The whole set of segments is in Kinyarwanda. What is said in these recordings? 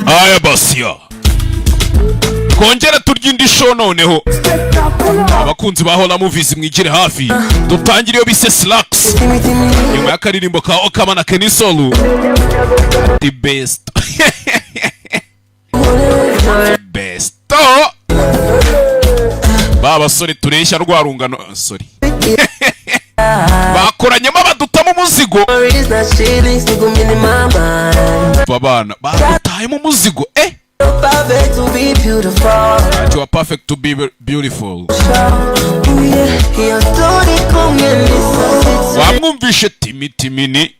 Aya basiya, twongere turya indi show. Noneho abakunzi ba Hola Movies, mwigire hafi, dutangire iyo bise Slaxx, nyuma y'akaririmbo ka Okkama na Kenny Sol, the best best. Ba basore tureshya rwa rungano, sorry, bakoranyemo badutamo umuzigo. Babana badutayemo umuzigo, eh. You are perfect to be beautiful. Wamwumvishe timi timini,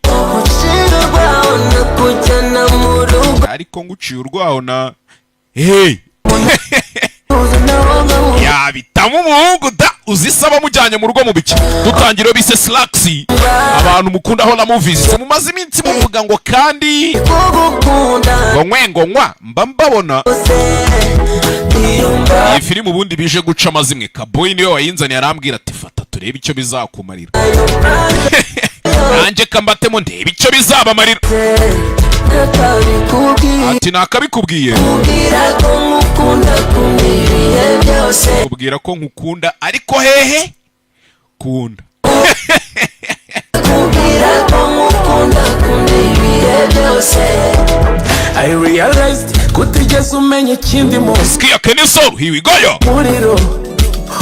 ariko nguciye urwaho na hey yabitamo umuhungu da uzisaba mujyanye mu rugo mu biki. Dutangira bise Slaxx. Abantu mukunda Hola Movies, mumaze iminsi muvuga ngo kandi ngo nkwe ngo nkwa, mba mbabona. Iyi filime ubundi bije guca amazimwe, Kaboyi niwe wayinzaniye, arambwira ati: "Fata turebe icyo bizakumarira." Nanjye kambatemo ndebe icyo bizabamarira. Ati: "Nakabikubwiye, kubwira ko nkukunda, ariko hehe kunda." I realized kutigeze umenya ikindi munsi. Sikia Kenny Sol, here we go yo. Muriro.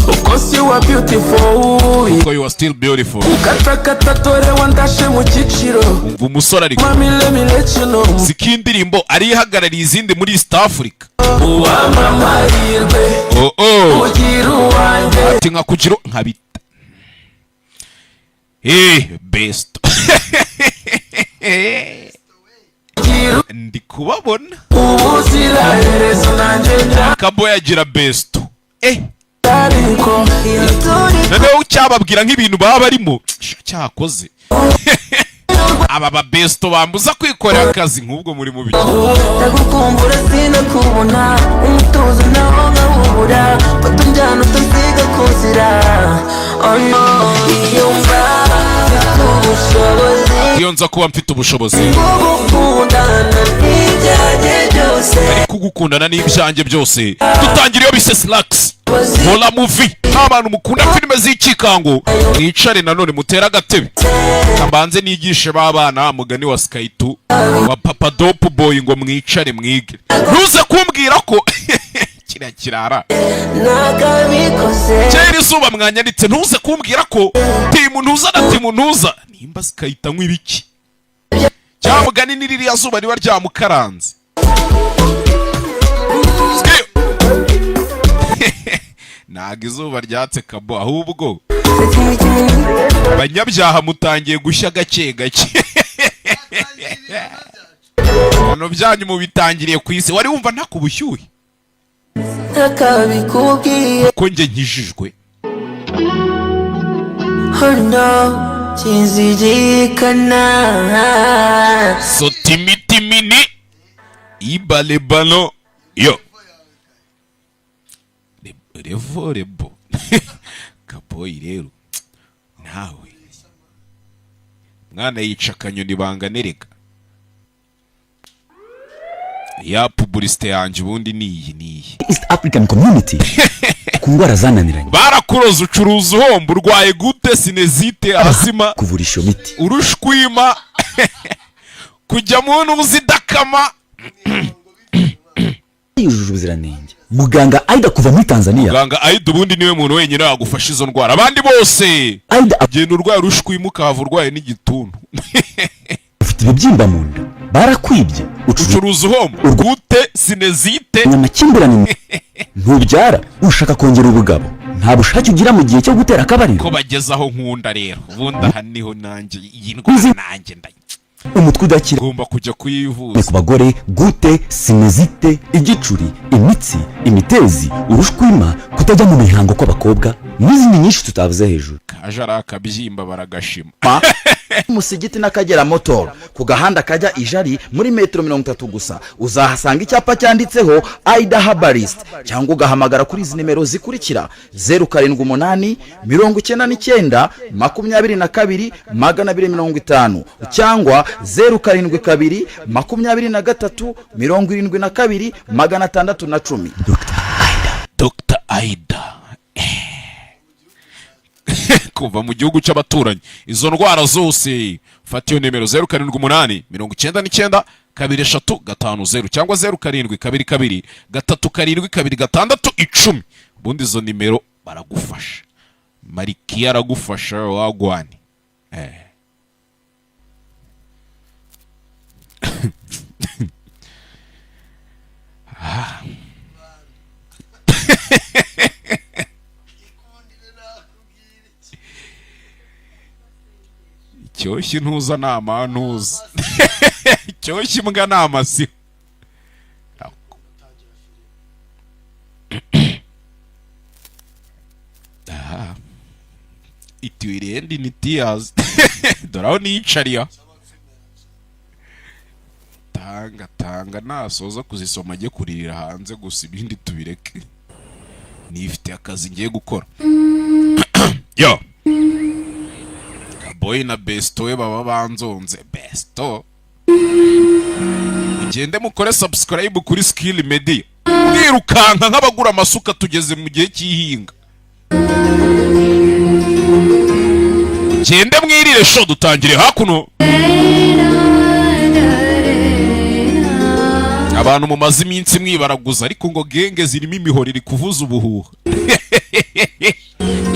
Of course you are beautiful. Ko you are still beautiful. Ukatakata dore wandashe mu cyiciro. Umva umusore ariko. Mami, let me let you know. Siko indirimbo ari ihagarariye izindi muri East Africa. Uwampa amahirwe Oh. ugira uwanjye. Ati nkakugira nkabita eh best. Ugira Ndi kubabona. ubuziraherezo nanjye. Kabo yagira best, eh. Ariko Noneho cyababwira nk'ibintu baba barimo. Sha, cyakoze aba ba besto bambuza kwikorera akazi nk'ubwo muri mu biki. Ndagukumbura sinakubona, umutuzo nawo nkawubura, fata unjyana utasiga ku nzira. Oh no, iyo mba mfite ubushobozi Iyo nza kuba mfite ubushobozi bwo gukundana n'ibyanjye byose. Ariko gukundana n'ibyanjye byose. Dutangira iyo bise Slaxx, Hola Movie. Nk'abantu mukunda filime z'ikikango, mwicare nanone mutere agatebe, mbanze nigishe b'abana mugani wa Skytu wa Papa Dope Boy ngo mwicare mwige. Ntuze kumbwira ko kiriya kirara Nakabikoze. Kera izuba mwanyanditse. Ntuze kumbwira ko timu ntuza na timu ntuza nimba sikahita anywa ibiki cyangwa mugani ni ririya zuba riba ryamukaranze. Sikiyo. Ntabwo izuba ryatse kabo, ahubwo abanyabyaha mutangiye gushya gake gake. Ibintu byanyu mubitangiriye ku isi. Wari wumva nta ku bushyuhe? Nakabikubwiye. Ko njye nkijijwe. Oh no, kinzirikana. Sotimitimini ibalebano yo revo rebo kaboyi. Rero nawe mwana yica akanyoni banganerega ya publicité yanjye ubundi niyi niyi. East African Community ku ndwara zananiranye. Barakuroza, ucuruza uhomba, urwaye gute? Sinezite, asima. Kuvurisha iyo miti. Urushwima, kujya mu ntuzi idakama. Yujuje ubuziranenge. Muganga Aida kuva muri Tanzania. Muganga Aida ubundi niwe muntu wenyine wagufasha izo ndwara, abandi bose Aida genda urwaye urushwima ukahava urwaye n'igituntu. Ufite ibibyimba mu nda, barakwibye, ucuruza Ucuruza uhomba, gute? Sinezite. Amakimbirane, ntubyara, ushaka kongera ubugabo, nta bushake ugira mu gihe cyo gutera akabariro. Ko bageze aho nkunda rero, ubundi aha niho nanjye iyi ndwara nanjye nda Umutwe udakira. Ngomba kujya kuyivuza. Ku bagore: gute, sinezite, igicuri, imitsi, imitezi, urushwima, kutajya mu mihango kw'abakobwa. N'izindi nyinshi tutavuze hejuru. Kaje ari akabyimba, baragashima. Musigiti n'Akagera Motor, ku gahanda kajya Ijari, muri metero 30 gusa uzahasanga icyapa cyanditseho Aida Herbalist, cyangwa ugahamagara kuri izi nimero zikurikira: 0789922250, cyangwa 0722272610. Dr Aida kuva mu gihugu cy'abaturanyi. Izo ndwara zose, fata iyo nimero 0789923350, cyangwa 0722372610. Ubundi izo nimero baragufasha. Marikiya aragufasha wagwane. Ah. Icyoshye ntuza ni amantuza, icyoshye imbwa ni amasiho. Aha. It will end in tears. Dore aho niyicariye. Tanga tanga, nasoza kuzisoma ajye kuririra hanze gusa, ibindi tubireke. Nifite akazi ngiye gukora. Yo Boy na besto we baba banzonze. Besto, mugende mukore subscribe kuri Skill Media, mwirukanka nk'abagura amasuka. Tugeze mu gihe cy'ihinga, gende mwirire sho. Dutangire hakuno. Abantu mumaze iminsi mwibaraguza, ariko ngo genge zirimo imihoro iri kuvuza ubuhuha,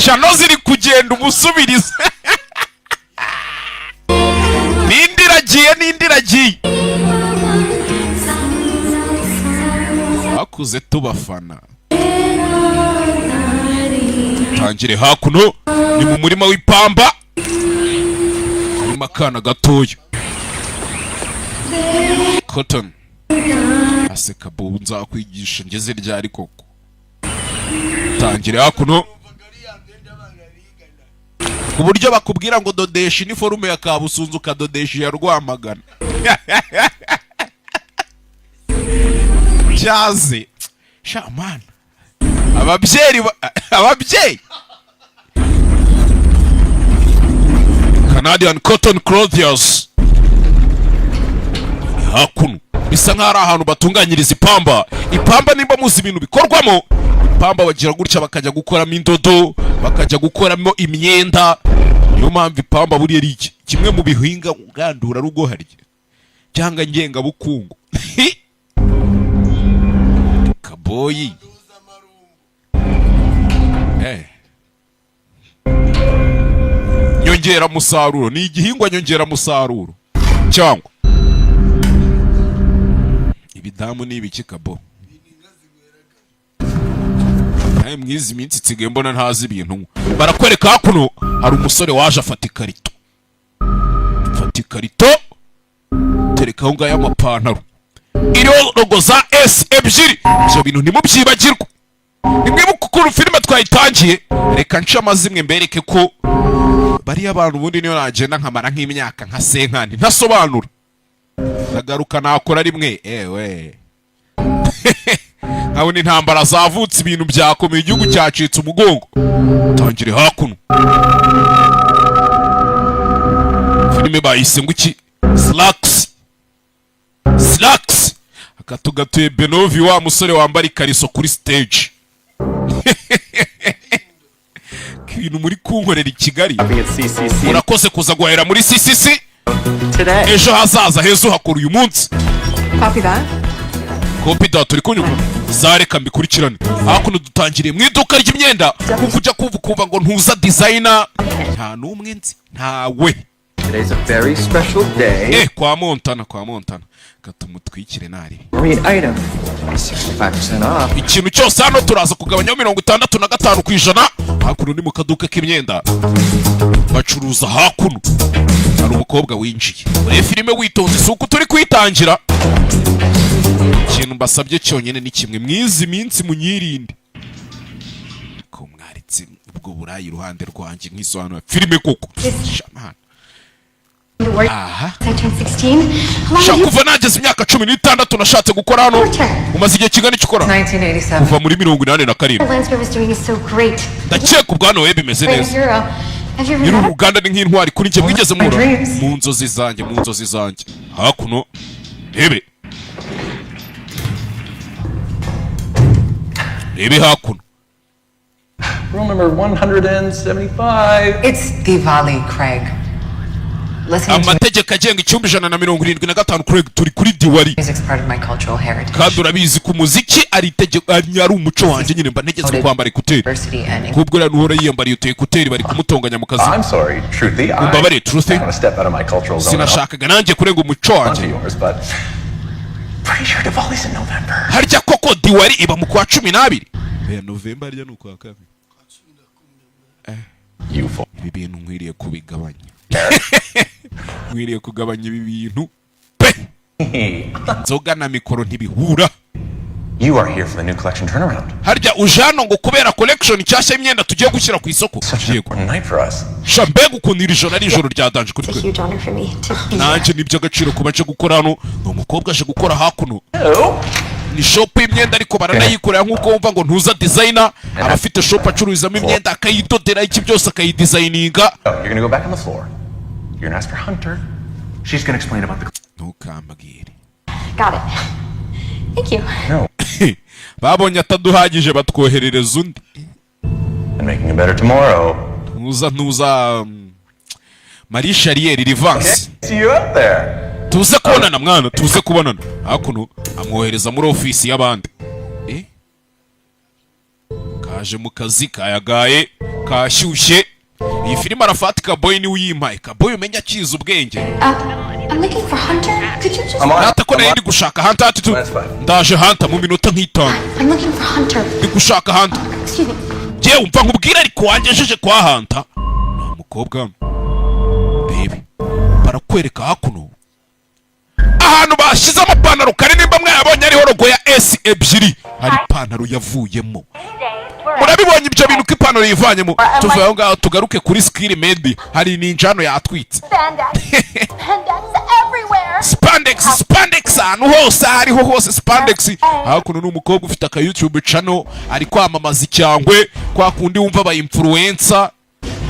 cano ziri kugenda umusubiriza, n'indi iragiye, n'indi iragiye. Bakuze tubafana. Tangire hakuno, ni mu murima w'ipamba, harimo akana gatoya. Cotton aseka. Bubu, nzakwigisha ngeze ryari koko? Tangire hakuno, ku buryo bakubwira ngo dodesha iniforume ya Kabusunzu, ukadodesha iya Rwamagana. Cyaze shamana, ababyeyi ababyeyi. Canadian Cotton Clothiers, hakuno bisa nk'aho ari ahantu batunganyiriza ipamba. Ipamba, nimba muzi ibintu bikorwamo ipamba, bagira gutya bakajya gukoramo indodo, bakajya gukoramo imyenda. Niyo mpamvu ipamba buriya ari iki kimwe mu bihinga ngandurarugo harya cyangwa ngengabukungu. Kaboyi. Nyongeramusaruro ni igihingwa nyongeramusaruro cyangwa ibidamu ni ibiki? Kabo, nawe mwizi minsi nsigaye mbona ntazi ibintu nywa. Barakwereka hakuno hari umusore waje afata ikarito, afata ikarito tereka aho ngaho amapantaro iriho logo za S ebyiri. Ibyo bintu ntimubyibagirwe, nimwibuke ukuntu filime twayitangiye. Reka nce amazimwe mbereke ko bariya bantu ubundi niyo nagenda nkamara nk'imyaka nka senkani ntasobanura, ndagaruka nakora rimwe. Ewe, nkabona intambara zavutse, ibintu byakomeye, igihugu cyacitse umugongo. Tangire hakuno, filime bayise ngo iki? Slacks, Slacks. Akatugatuye Benovi, wa musore wambara ikariso kuri stage. Ibintu muri kunkorera i Kigali. Shopping at CCC Murakoze kuza guhahira muri CCC today. Ejo hazaza heza uhakora uyu munsi. Copy that. Copy that. Turi kunyumva zareka mbikurikirane. Hakuno dutangiriye mu iduka ry'imyenda, kuko ujya kumva ukumva ngo ntuza designer, nta n'umwe nzi, ntawe. Today's a very special day. Kwa Montana, kwa Montana gatumutwikire nari. Marine item, 65% off. Ikintu cyose hano turaza kugabanyaho 65%. Hakuno ni mu kaduka k'imyenda bacuruza. Hakuno hari umukobwa winjiye. Urebe filime witonze, si uko turi kuyitangira. Ikintu mbasabye cyonyine ni kimwe: mwizi minsi munyirinde ko mwaritse. Ubwo burayi iruhande rwanjye nk'isobanura filime koko. Shamana. Aha. I turned 16. How long Sha, have you kuva nageze imyaka 16 nashatse gukora hano. Umaze igihe kingana iki ukora? 1987. Kuva muri 87. Lansbury was doing is so great. Ndakeka ubwo we bimeze Great neza. hero. Have you ever Nyiri met? uruganda ni nk'intwari kuri njye. Mwigeze muhura? Dreams. Mu nzozi zanjye, mu nzozi zanjye. Hakuno rebe, rebe hakuno. Room number 175. It's Diwali, Craig. Listening to Amategeko agenga icyumba 175, Craig, turi kuri Diwali. music's part of my cultural heritage. Kandi urabizi ku muziki ari itegeko, ari umuco wanjye nyine, mba ntegetswe kwambara écouteurs. Diversity and Kubwo uriya nuhora yiyambariye utu écouteurs, bari kumutonganya mu kazi. I'm sorry, Truthy. I Umbabarire, Truthy. want to step out of my cultural zone and Sinashakaga nanjye kurenga umuco wanjye onto yours, but pretty sure Diwali's in November. Harya koko Diwali iba mu kwa 12? Oya, November harya ni ukwa kabiri. You fool. Ibi bintu nkwiriye kubigabanya, nkwiriye kugabanya ibi bintu pe. Inzoga na mikoro ntibihura. You are here for the new collection turnaround. Harya uje hano ngo kubera collection nshyashya y'imyenda tugiye gushyira ku isoko? Such an Yego. important night for us. Sha, mbega ukuntu iri joro ari ijoro rya danger kuri It's a twe. huge honor for me to be here. Nanjye ni iby'agaciro kuba nje gukora hano. Ni umukobwa aje gukora hakuno. Hello. Ni shop y'imyenda, ariko baranayikorera nk'uko wumva ngo ntuza designer aba afite shop acururizamo imyenda, akayidodera, iki byose, akayidesigninga. Oh, you're gonna go back on the floor. You're gonna ask for Hunter. She's gonna explain about the. Ntukambwire. Got it. Thank you. No. Babonye ataduhagije, batwoherereza undi. And making it better tomorrow. Ntuza Marie Charrier Rivanse. See you up there. Tuze kubonana mwana, tuze kubonana. Hakuno amwohereza muri ofisi y'abandi. Eh? Kaje mu kazi kayagaye kashyushye. Iyi filime arafati Kaboy niwe uyimpaye. Kaboy umenya akiza ubwenge. I'm looking for Hunter. Could you just? I'm on. Nata ko nari ndi gushaka Hunter ati tu That's fine. ndaje Hunter mu minota nk'itanu. I'm looking for Hunter. Ndi gushaka Hunter. Excuse me. Njyewe umva nkubwire, ariko wangejeje kwa Hunter nta mukobwa. Rebe, barakwereka hakuno ahantu bashyize amapantaro kare. Nimba mwayabonye ariho logo ya S ebyiri, hari ipantaro yavuyemo. Murabibonye ibyo bintu ko ipantaro yivanyemo? Tuvuye aho ngaho tugaruke kuri skill media. Hari ninjano yatwitse. Spandex everywhere. Spandex, spandex ahantu hose, aho ariho hose spandex. Hakuno ni umukobwa ufite aka YouTube channel, ari kwamamaza icyangwe kwa kundi wumva aba influencer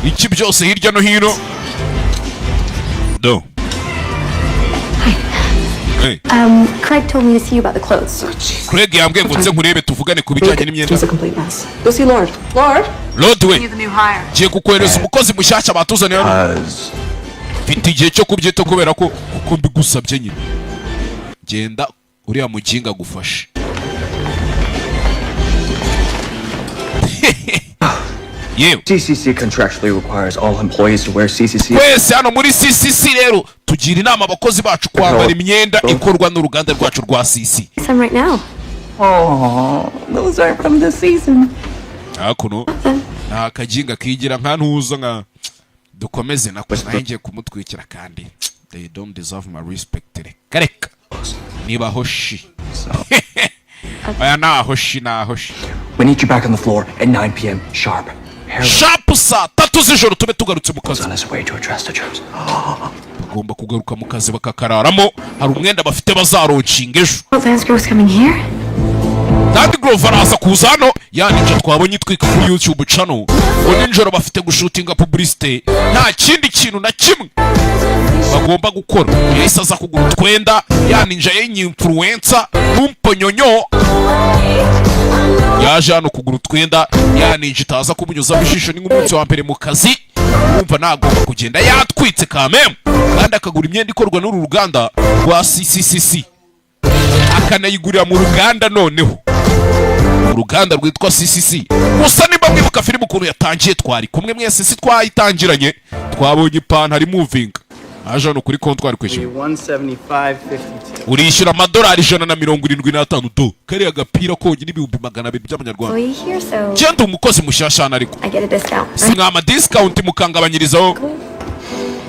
iki byose hirya no hino do. Hey. Craig told me to see you about the clothes. Craig yambwiye ngo nze nkurebe tuvugane ku bijyanye n'imyenda. It's a complete mess. Go see Lord. Lord? Lord we. The new hire. Ngiye kukohereza umukozi mushyashya batuzaniye hano. Cause Mfite igihe cyo kubyita kubera ko kuko mbigusabye nyine. Genda uriya muginga agufashe. Yewe. CCC contractually requires all employees to wear CCC. Twese hano muri CCC rero tugira inama abakozi bacu kwambara imyenda ikorwa n'uruganda rwacu rwa CC. Some right now. Oh, those aren't from this season. Hakuno ni akaginga kigira nka ntuza nka dukomeze nako nayo ngiye kumutwikira, kandi they don't deserve my respect. Reka reka, niba hoshi aya naho shi naho shi. We need you back on the floor at 9 p.m. sharp. Harold Sharp saa 3 z'ijoro tube tugarutse mu kazi. on his way to address the troops. Bagomba kugaruka mu kazi bakakararamo. Hari umwenda bafite bazalaunchinga ejo. Oh, Lance Grove's coming here? Kandi Groove araza kuza hano. Ya ninja twabonye itwika kuri YouTube channel, ngo nijoro bafite gushootinga publicité, nta kindi kintu na kimwe bagomba gukora. Yahise aza kugura utwenda. Ya ninja y'influencer mpumponyonyo yaje hano kugura utwenda. Ya ninja itaza kumunyuzamo ijisho. Ni nk'umunsi wa mbere mu kazi, wumva nagomba kugenda yatwitse kamemu, kandi akagura imyenda ikorwa n'uru ruganda rwa CCCC, akanayigurira mu ruganda, noneho uruganda rwitwa CCC. Gusa nimba mwibuka filime ukuntu yatangiye, twari kumwe mwese, si twayitangiranye? Twabonye ipantaro imuvinga. Aje hano kuri comptoir kwishyura. 175.52. Urishyura amadolari 175. Do kariya gapira konyine 200,000 by'amanyarwanda. Employee here, so Genda umukozi mushyashya hano, ariko I get a discount. si mwama discount mukangabanyirizaho?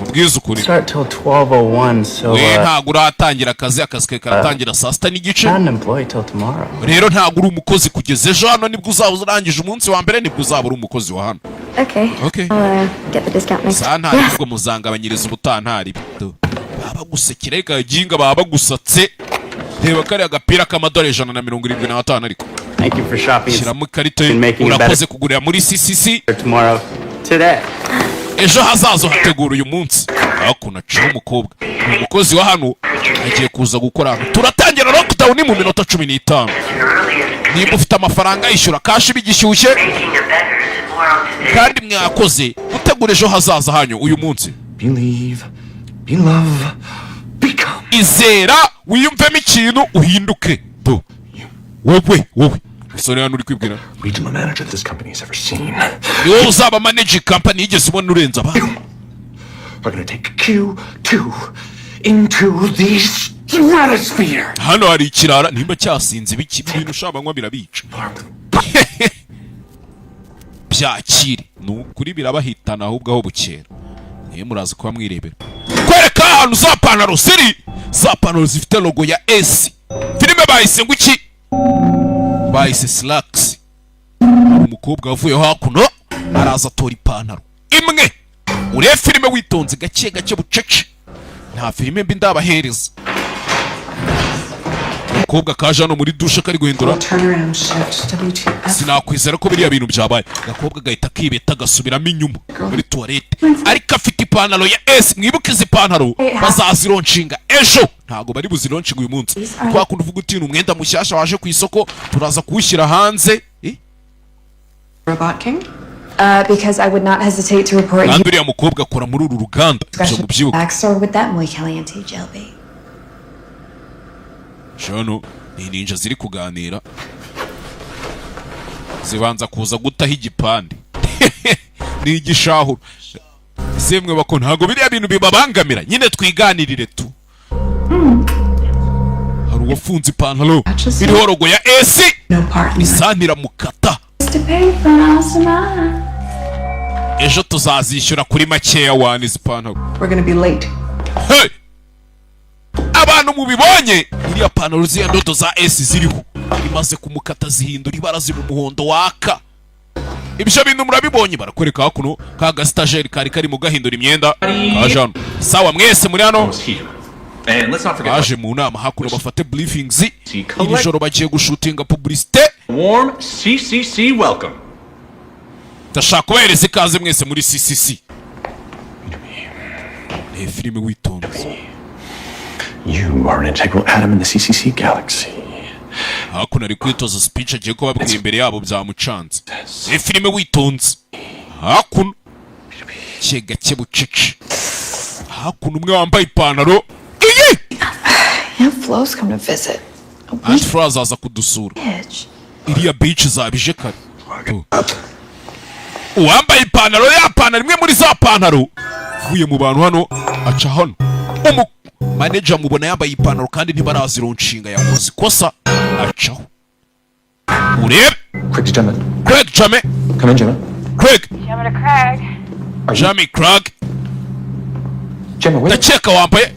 Mubwize ukuri. Start till 12:01, so We ntabwo uratangira akazi, akazi kawe karatangira saa 6:30. not an employee till tomorrow. Rero ntabwo uri umukozi kugeza ejo hano. Nibwo uzaba urangije umunsi wa mbere, nibwo uzaba uri umukozi wa hano. Okay. Okay. I'll get the discount next. Saa ntari ubwo muzangabanyiriza ubutaha ntari bito. Baba bagusekera reka ginga, baba bagusatse. Reba kariya gapira k'amadolari 175 ariko. Thank you for shopping. Shyiramo ikarita ye. And making it Urakoze kugurira muri CCC. better tomorrow. Today. Ejo hazaza hategura uyu munsi. Hakuno aciye umukobwa, ni umukozi wa hano, agiye kuza gukora hano. Turatangira lockdown mu minota 15. Niba ufite amafaranga, yishyura cash bigishyushye. Kandi mwakoze gutegura ejo hazaza hanyu uyu munsi. Believe, be love, become. Izera, wiyumvemo ikintu, uhinduke. Do wowe, wowe musore hano uri kwibwira. Regional manager this company has ever seen. Ni wowe uzaba managing company yigeze ubona urenze abandi. We're gonna take Q2 into the stratosphere. Hano hari ikirara nimba cyasinze ibiki, ibintu ushabanywa birabica. Byakire, ni ukuri birabahitana. Ahubwo aho bukera niyo muraza kuba mwirebera. Kwereka ahantu za pantaro ziri, za pantaro zifite logo ya S. Filime bahise ngo iki? Bahise Slaxx. Hari umukobwa wavuye hakuno, araza atora ipantaro imwe. Urebe filime witonze, gake gake, bucece. Nta filime mbi ndabahereza. Umukobwa kaje hano muri dushe kari guhindura. Turnaround shift. WTF. Sinakwizera ko biriya bintu byabaye. Agakobwa gahita kibeta gasubiramo inyuma muri tuwarete, ariko afite ipantaro ya S. Mwibuke izi pantaro bazazilaunchinga ejo, ntabwo bari buzilaunchinga uyu munsi. Kwa kundi uvuga uti: "Ni umwenda mushyashya waje ku isoko, turaza kuwushyira hanze." Eh? Robot King? Because I would not hesitate to report you. Kandi uriya mukobwa akora muri uru ruganda, ibyo mubyibuke. Backstore with that muy caliente gel bait. Hano ni ninja ziri kuganira, zibanza kuza gutaho igipande, ni igishahuro. Semwe bako, ntabwo biriya bintu bibabangamira nyine, twiganirire tu. Hari uwafunze ipantaro iriho logo ya S, isantira mukata. To pay for awesome. Ejo tuzazishyura kuri makeya wani izi pantaro. We're gonna be late. Hey! Abantu mubibonye, iriya pantaro ziriya ndodo za S ziriho, imaze kumukata zihindura ibara, ziba umuhondo waka. Ibyo bintu murabibonye? Barakwereka hakuno ka gasitajeri kari karimo gahindura imyenda kaje hano. Sawa, mwese muri hano. And let's not forget Baje mu nama hakuno bafate briefings. Iri joro bagiye gushootinga publicité. Warm CCC welcome. Ndashaka kubahereza ikaze mwese muri CCC. Ni filime witonze. You are an integral atom in the CCC galaxy. Hakuno ari kwitoza speech agiye kubabwira imbere yabo, byamucanze. Ni filime witonze. Hakuno gake gake, bucece. Hakuno umwe wambaye ipantaro iyi. Aunt Flo's come to visit. Aunt Flo azaza kudusura. Bitch. Iriya beach zabije kare. Tu. Uwambaye ipantaro ya pantaro, imwe muri za pantaro, uvuye mu bantu hano aca hano. Umu manager mubona yambaye ipantaro kandi ntibarazilaunchinga, yakoze ikosa, acaho urebe. Craig Gemma. Craig Jame. Come in, Gemma. Craig. Gemma to Craig. Jamie Craig. Gemma, where, Ndakeka wambaye.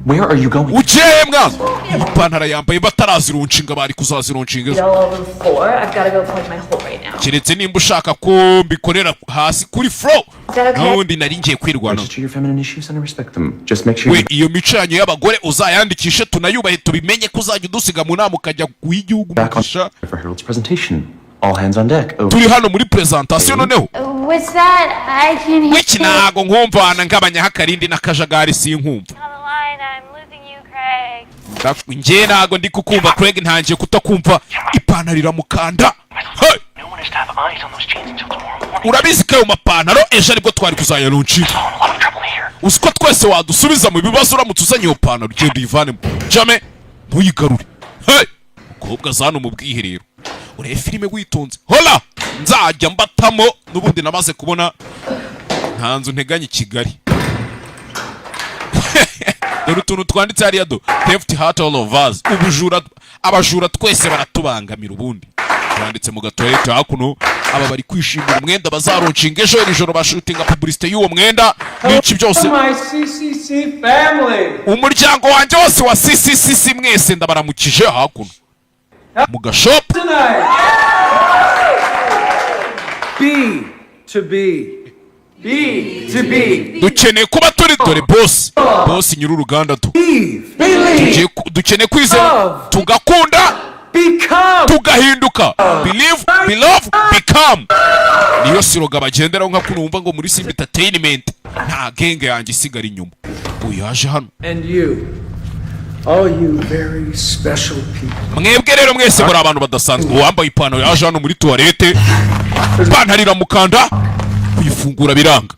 where are you going? Ugiye mwana? Ipantaro yambaye batarazilaunchinga, bari kuzazilaunchinga ejo. All over the floor. I've got to go plug my hole right now. Keretse nimba ushaka ko mbikorera hasi kuri floor. Is that okay? N'ubundi nari ngiye kwirwanaho. Register your feminine issues and I respect them. Just make sure We you iyo mico yanyu y'abagore uzayandikishe, tunayubahe, tubimenye ko uzajya udusiga mu nama ukajya guha igihugu back on umugisha. for Harold's presentation. All hands on deck. Over. Turi hano muri presentation noneho. What's that? I can't hear. Wiki ntago nkumva, ngabanyaho akarindi n'akajagari, sinkumva. On the line, I'm losing you, Craig. Njye ntago ndi kukumva Craig, ntangiye kutakumva. Ipantaro iramukanda. Hey! No one is to have eyes on those jeans until tomorrow morning. Urabizi ko ayo mapantaro ejo aribwo twari kuzayalaunchinga. A lot of trouble here. Uzi ko twese wadusubiza mu bibazo uramutse uzanye iyo pantaro? Ugenda uyivanemo, jame, ntuyigarure. Hey! Mukobwa za hano mu bwiherero, urebe filime witonze. Hola, nzajya mbatamo n'ubundi namaze kubona nta nzu nteganya i Kigali. Dore utuntu twanditse hariya do: "Theft hurt all of us." Ubujura, abajura twese baratubangamira. Ubundi twanditse mu gatoilette. Hakuno aba bari kwishimira umwenda bazalaunchinga ejo. Iri joro bashootinga publicité y'uwo mwenda n'iki byose. My CCC family. Umuryango wanjye wose wa CCCC, mwese ndabaramukije. Hakuno mu gashopu. Tonight. Be To be. Be to be. Dukeneye kuba turi, dore boss, boss nyir'uruganda tu. Believe. Dukeneye kwizera, tugakunda, Become. tugahinduka. Believe, belove, become, niyo slogan bagenderaho. Nka kuno wumva ngo muri Simba Entertainment nta genge yanjye isigara inyuma. Uyu yaje hano. And you. All you very special people. Mwebwe rero mwese muri abantu badasanzwe. Uwambaye ipantaro yaje hano muri toilette, ipantaro iramukanda, kuyifungura biranga,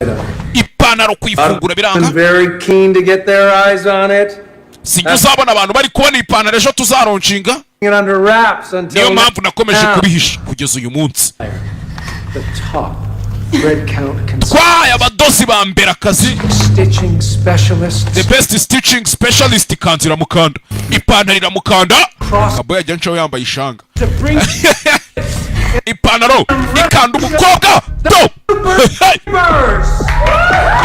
ipantaro kuyifungura biranga. I'm very keen to get their eyes on it. Sijya uzabona abantu bari kubona ipantaro ejo tuzalaunchinga. It under wraps until Niyo mpamvu nakomeje now. kubihisha kugeza uyu munsi. The top thread count Twaye abadozi ba mbere akazi, stitching specialists. the best stitching specialist. Ikanzu iramukanda, ipantaro iramukanda. Kabo yajya ncaho yambaye ishanga. To bring Ipantaro ikanda umukobwa do. birds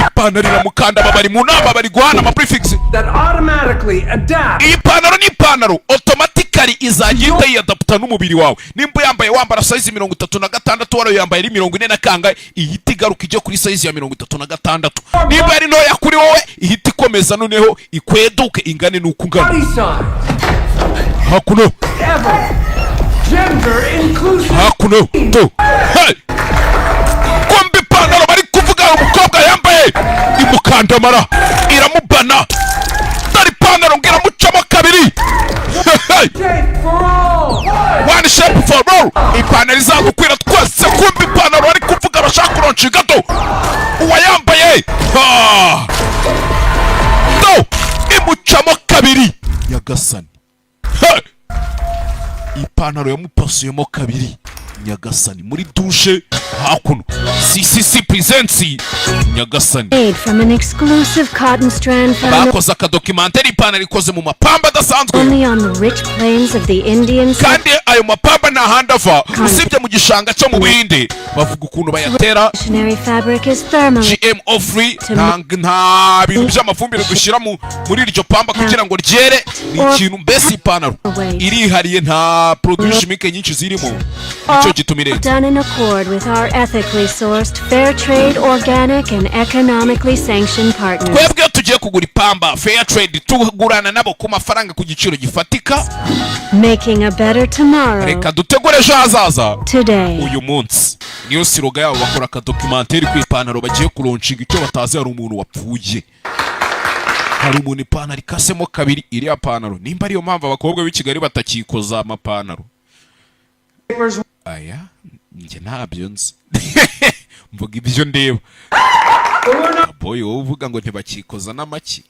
Ipantaro iramukanda. Aba bari mu nama, bari guhana ama prefix. that automatically adapt Iyi pantaro ni ipantaro automatically izajya ihita yiyadapta n'umubiri wawe. Nimba yambaye, wambara size 36, wari yambaye ari 40 na kangahe, ihita igaruka ijya kuri size ya 36. Nimba ari ntoya kuri wowe, ihita ikomeza noneho ikweduke ingane n'uko ungana. body size Hakuno. ever. Gender inclusive. Hakuno to. Hey! Kumva ipantaro bari kuvuga, umukobwa yambaye imukandamara, iramubana. Dore ipantaro ngo iramucamo kabiri. Hey! Shape for all. One shape for all, ipantaro izagukwira twese. Kumva ipantaro bari kuvuga bashaka kulaunchinga do, uwayambaye, ha! Do imucamo kabiri. Nyagasani! Hey! Ipantaro yamupasuyemo kabiri. Nyagasani! Muri douche hakuno, CCC presents. Nyagasani! Made from an exclusive cotton strand found Bakoze akadocumentary, ipantaro ikoze mu mapamba adasanzwe only on the rich plains of the Indian kandi ayo mapamba nta handi ava usibye mu gishanga cyo mu Buhinde. Bavuga ukuntu bayatera. Missionary fabric is thermally GMO free, nta bintu by'amafumbire dushyira muri iryo pamba kugira ngo ryere. Ni ikintu mbese ipantaro irihariye, nta produit chimique nyinshi zirimo, nicyo gituma irenze. Done in accord with our ethically sourced, fair trade, organic, and economically sanctioned partners. Twebwe iyo tugiye kugura ipamba fair trade, tugurana nabo ku mafaranga, ku giciro gifatika. Making a better tomorrow Reka dutegure ejo hazaza today. uyu munsi, niyo slogan yabo. Bakora akadocumentary ku ipantaro bagiye kulaunchinga. Icyo batazi, hari umuntu wapfuye, hari umuntu ipantaro ikasemo kabiri. Iriya pantaro, nimba ariyo mpamvu abakobwa b'i Kigali batakikoza amapantaro aya, njye ntabyo nzi, mvuga ibyo ndeba. Boy, wowe uvuga ngo ntibakikoza n'amaki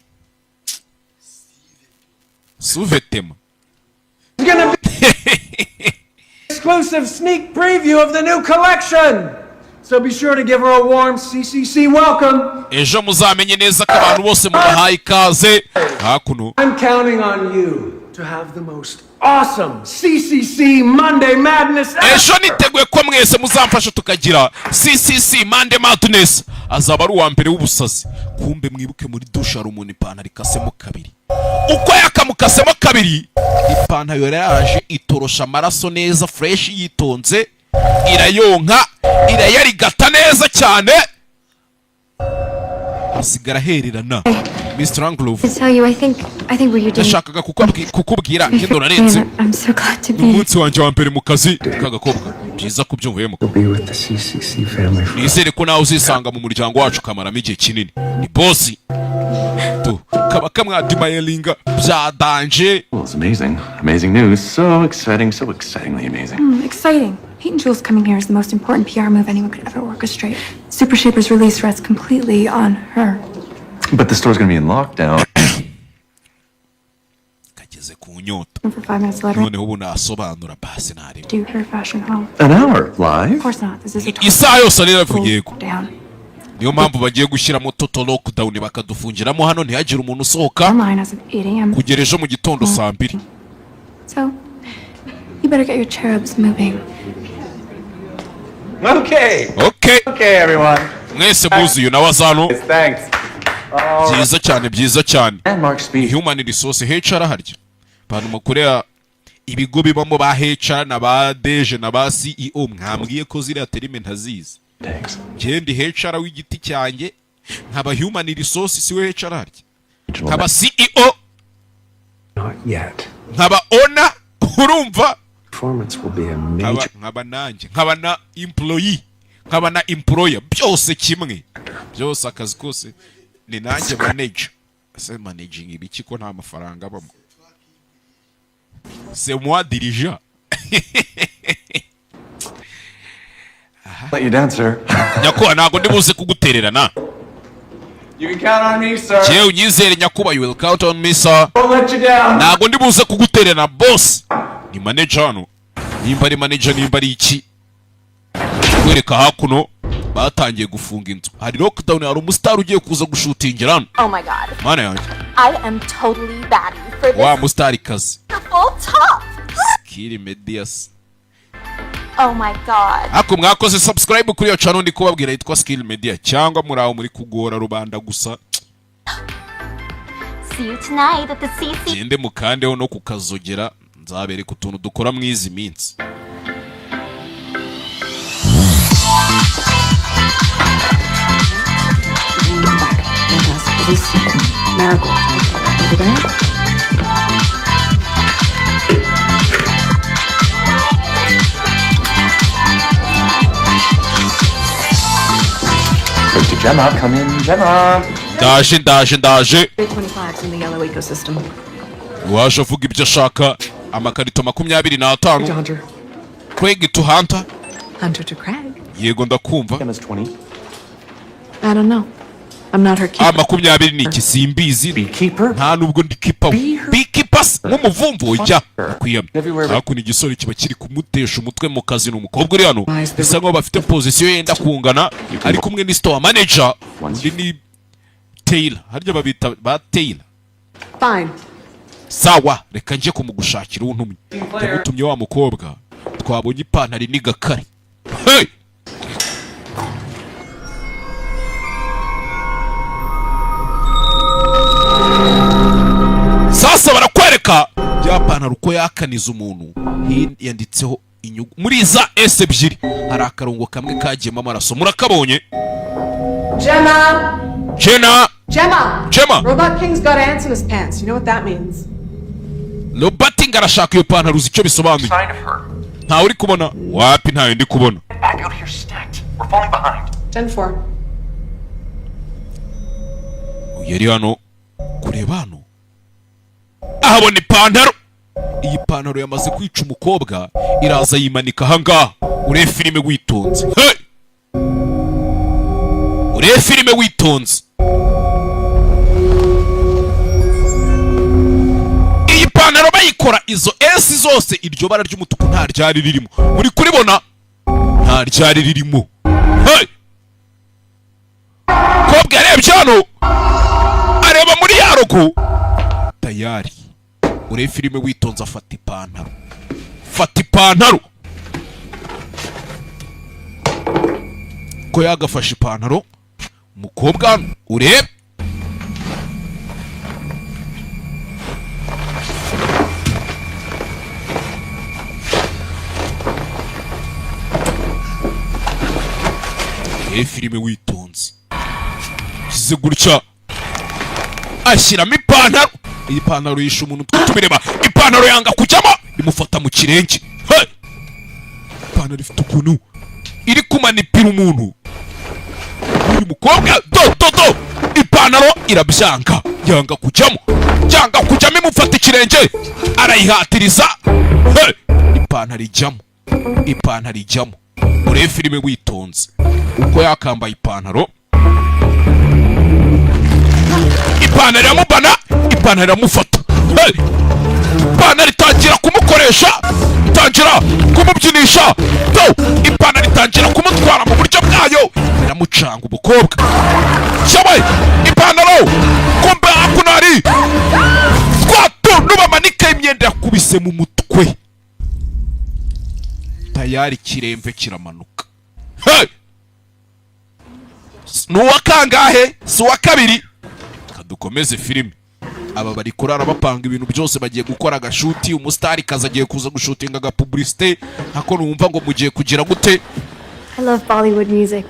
suvetema. It's gonna be exclusive sneak preview of the new collection. So be sure to give her a warm CCC welcome. Ejo muzamenye neza ko abantu bose mubahaye ikaze hakuno. I'm counting on you to have the most awesome CCC Monday Madness ever. Ejo niteguye ko mwese muzamfasha tukagira CCC Monday Madness, azaba ari uwa mbere w'ubusazi. Kumbe mwibuke, muri douche hari umuntu ipantaro ikasemo kabiri. Uko yakamukasemo kabiri, ipantaro yari yaje itorosha amaraso neza fresh, yitonze, irayonka, irayarigata neza cyane, asigara ahererana. Mr. Anglove. To tell you, I think what you're doing. Nashakaga kukubwira ngendo narenze. I'm so glad to be. Umunsi wanjye wa mbere mu kazi k'agakobwa, byiza kubyumvuyemo. Be with the CCC family for Nizere ko nawe uzisanga mu muryango wacu ukamaramo igihe kinini. Ni boss tu kaba kamwadimayelinga bya danger. Well, it's amazing. Amazing news. So exciting, so excitingly amazing. Exciting. Pete and Jules coming here is the most important PR move anyone could ever orchestrate. Super Shaper's release rests completely on her. But the store's gonna be in lockdown. Kageze ku nyota. For 5 minutes later, Noneho ubu nasobanura basi ntareba. do her fashion home. An hour live? Of course not. This is a total Isaha yose ariravuye, yego. down. Niyo mpamvu bagiye gushyiramo total lockdown, bakadufungiramo hano, ntihagire umuntu usohoka Online as of 8 a.m. kugera ejo mu gitondo saa 2. So, you better get your cherubs moving. Okay. Okay. Okay, everyone. Mwese muzuye nawe azano. Thanks. Byiza cyane, byiza cyane. Landmark speech. Human resource, HR, harya abantu mukorera ibigo bibamo ba HR na ba DG na ba CEO, mwambwiye ko ziriya terme ntazizi. Njye ndi HR w'igiti cyanjye, nkaba human resource, si we HR arya, nkaba CEO, Not yet. nkaba owner, urumva? Performance will be a Nkaba major nkaba nanjye nkaba na employee, nkaba na employer, byose kimwe, byose akazi kose ni nanjye manager. Ese managing ibiki ko nta mafaranga abamo? C'est moi dirigeant. Let you down, sir. Nyakubahwa, ntabwo ndi buze kugutererana. You can count on me, sir. Jewe unyizere nyakubahwa, you will count on me, sir. Won't let you down. Ntabwo ndi buze kugutererana, boss. Ni manager hano, nimba ari manager, nimba ari iki. Kwereka hakuno batangiye gufunga inzu, hari lockdown, hari umusitari ugiye kuza gushutingira hano. Oh my God. Mana yanjye. I am totally batty for this Wa musitari kazi. beautiful top. Kiri Medias. Oh my God. Ariko mwakoze subscribe kuri iyo channel ndi kubabwira yitwa Skill Media, cyangwa muri aho muri kugora rubanda gusa? See you tonight at the CC. Gende mukandeho no kukazogera, nzabereka utuntu dukora mu izi minsi. Marigold. Over there? Wait to Gemma. Come in, Gemma. Ndaje, ndaje, ndaje. 325's in the yellow ecosystem. Waje avuga ibyo ashaka, amakarito 25. Craig to Hunter. Hunter to Craig. Yego, ndakumva. Gemma's 20. I don't know. I'm not her A keeper. 20 ni iki? Simbizi, nta nubwo ndi keeper, beekeeper se nk'umuvumvu ujya kwiyamye. Hakuno igisore kiba kiri kumutesha umutwe mu kazi ni umukobwa uri hano, bisa nkaho bafite position yenda kungana, ari kumwe ni store manager, undi ni Taylor, harya babita ba Taylor. Fine. Sawa, reka njye kumugushakira untumye. Ndagutumye wa mukobwa twabonye ipantaro n'igakare. Hey! Sasa barakwereka bya pantaro uko yakaniza umuntu. Yanditseho inyugu muri za S ebyiri, hari akarongo kamwe kagiyemo amaraso, murakabonye? Gemma! Jenna! Gemma! Gemma! Robot King's got ants in his pants. You know what that means? Robert arashaka iyo pantaro, uzi icyo bisobanuye? Ntawe uri kubona? Wapi, ntawe ndi kubona. Back out here stacked. We're falling behind. 10-4. Yari hano kureba hano, ahabona ipantaro. Iyi pantaro yamaze kwica umukobwa, iraza yimanika ahangaha. Urebe filime witonze. Hey! Urebe filime witonze. Iyi pantaro bayikora, izo S zose, iryo bara ry'umutuku nta ryari ririmo. Muri kuribona? Nta ryari ririmo. Hey! Kobwa yarebye hano, areba muri ya logo tayari. Urebe filime witonze. Afata ipantaro, fata ipantaro ko yagafashe ipantaro umukobwa hano, urebe. Urebe filime witonze. Shyize gutya, ashyiramo ipantaro. Iyi pantaro yishe umuntu, twe tubireba. Ipantaro yanga kujyamo, imufata mu kirenge. Hey! Ipantaro ifite ukuntu iri kumanipira umuntu. Uyu mukobwa, do do do, ipantaro irabyanga, yanga kujyamo, yanga kujyamo, imufata ikirenge, arayihatiriza. Hey! Ipantaro ijyamo, ipantaro ijyamo. Urebe filime witonze uko yakambaye ipantaro. Ipantaro iramubana, ipantaro iramufata. Hey! Ipantaro itangira kumukoresha, itangira kumubyinisha do. Ipantaro itangira kumutwara mu buryo bwayo, iramucanga umukobwa cyawe. Ipantaro, kumbe hakuno hari twa tuntu bamanika imyenda, yakubise mu mutwe tayari, ikiremve kiramanuka. Hey! Ni uwa kangahe? Si uwa kabiri? Kadukomeze filime. Aba bari kurara bapanga ibintu byose, bagiye gukora agashuti, umusitari kazi agiye kuza gushutinga agapublicité, ntako numva ngo mugiye kugira gute. I love Bollywood music.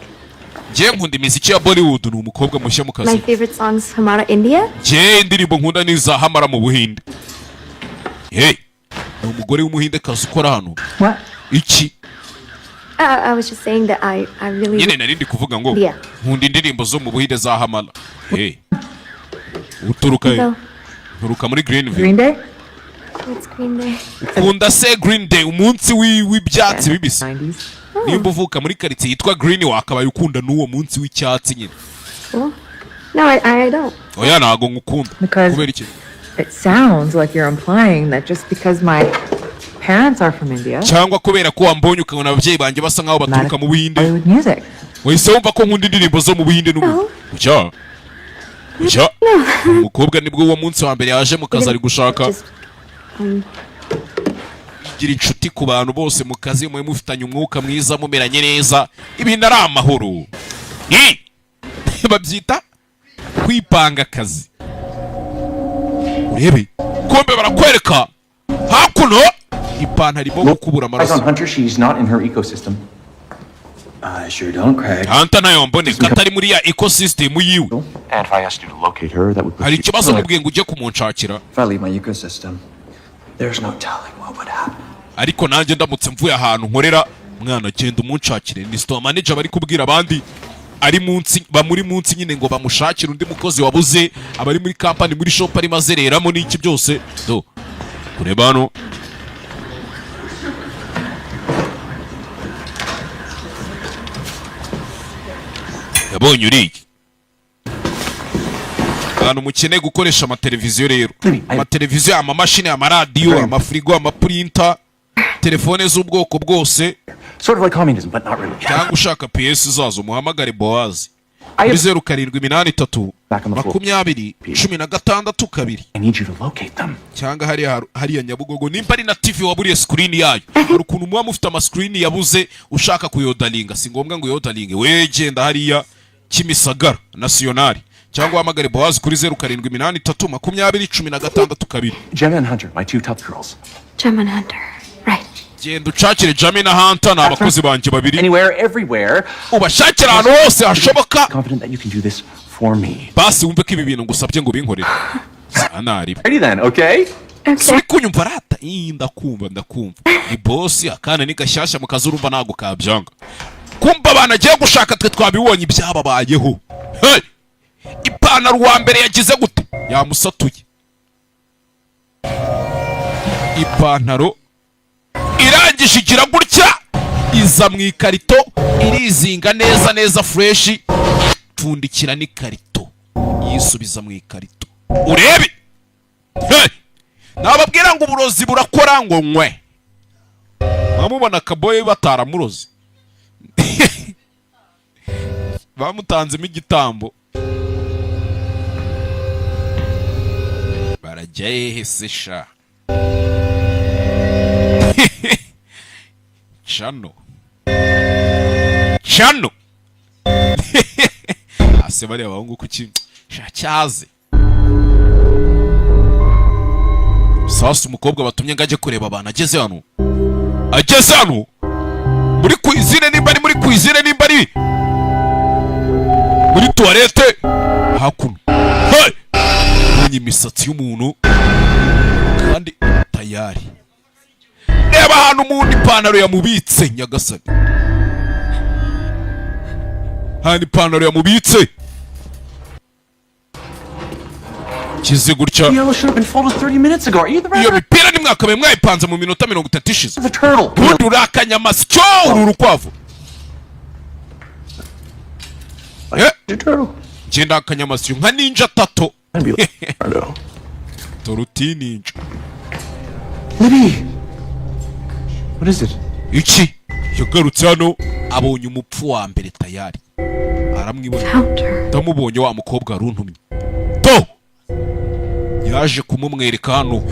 Njye nkunda imiziki ya Bollywood. Ni umukobwa mushya mu My kazi. favorite song's Hamara India. Njye indirimbo nkunda ni iza Hamara mu Buhinde. Hey, ni umugore w'Umuhindekazi ukora hano. What? Iki? I was just saying that I really Nyine nari ndi kuvuga ngo Yeah. nkunda indirimbo zo mu Buhinde za Hamara. Hey, uturuka he? Go. Nturuka muri Greenville. Green Day? What's Green Day? Ukunda se Green Day, umunsi w'ibyatsi bibisi? Nimba uvuka muri karitsiye yitwa Green, wakabaye ukunda n'uwo munsi w'icyatsi nyine. Cool. No, I don't. Oya, ntago ngukunda. Because- Kubera iki? It sounds like you're implying that just because my parents are from India, Cyangwa kubera ko wambonye ukabona ababyeyi banjye basa nkaho baturuka mu Buhinde, Bollywood music. wahise wumva ko nkunda indirimbo zo mu Buhinde n'ubu? Ujya ujya umukobwa nibwo uwo munsi wa mbere yaje mu kazi, ari gushaka Just gira inshuti ku bantu bose mu kazi, mube mufitanye umwuka mwiza, mumeranye neza, ibintu ari amahoro. Babyita kwipanga akazi. Urebe kombe barakwereka hakuno ipantaro irimo gukubura Eyes amaraso. on Hunter, she's not in her ecosystem. I sure don't, Craig. Hunter nayo mboneka atari muri ya ecosystem yiwe. And if I asked you to locate her, that would put Hari you. ikibazo mubwiye ngo ujye kumunshakira? If I leave my ecosystem, there's no telling what would happen. Ariko nanjye ndamutse mvuye ahantu nkorera, mwana genda umunshakire. Ni store manager bari kubwira abandi ari munsi, bamuri munsi nyine, ngo bamushakire undi mukozi wabuze, abari muri company, muri shop arimo azereramo n'iki byose. Do kureba hano yabonye uriya. Abantu mukeneye gukoresha amateleviziyo rero, amateleviziyo, amamashini, amaradiyo, amafirigo, amapurinta, telefone z'ubwoko bwose, Sort of like communism, but not really. cyangwa ushaka piyesi zazo, muhamagare Bowazi kuri 0783 20 16 2. I need you to locate them. Cyangwa hariya Nyabugogo, nimba ari na TV waburiye screen yayo. Hari ukuntu muba mufite amascreen yabuze, ushaka kuyodalinga, si ngombwa ngo uyodalinge we, genda hariya Kimisagara Nasiyonari, cyangwa uhamagare Bowazi kuri 0783 20 16 2. Gemma and Hunter, my two top girls. Gemma and Hunter. Right. Genda ucakire Jami na Hunter, ni abakozi banjye babiri. Anywhere, everywhere. Ubashakire ahantu hose hashoboka. Confident that you can do this for me. Basi wumve ko ibi bintu ngusabye ngo ubinkorere sanaribe. Ready then, okay? Si uri kunyumva rata? Ii, ndakumva, ndakumva. Ni bosi, akana ni gashyashya mu kazi, urumva ntabwo kabyanga. Kumva abantu agiye gushaka, twe twabibonye ibyababayeho. Hey! Ipantaro uwa mbere yagize gute? Yamusatuye ipantaro, irangije igira gutya, iza mu ikarito, irizinga neza neza, fresh, ipfundikira n'ikarito, yisubiza mu ikarito. Urebe. Hey! Nababwira ngo uburozi burakora ngo nkwe, mwamubona akaboye bataramuroze, bamutanzemo igitambo. Barajya hehe se sha? Cano cano ase bariya bahungu kuki sha cyaze. Sasa umukobwa batumye ngo ajye kureba abantu ageze hano, ageze hano muri cuisine, nimba ari muri cuisine, nimba ari muri toilette hakuno. Hey! Ubonye imisatsi y'umuntu kandi tayari. Reba ahantu umuntu ipantaro yamubitse, nyagasani, ahantu ipantaro yamubitse kize gutya. The yellow should have been folded 30 minutes ago. Are you the Iyo mipira nimwakabaye mwayipanze mu minota 30 ishize. Ubundi uri akanyamasyo, uru urukwavu. Ngenda akanyamasyo nka ninja tato toruti ninja. Libby! What is it? Iki yagarutse hano abonye umupfu wa mbere tayari, aramwibona. Ndamubonye, wa mukobwa aruntumye to yaje kumumwereka hano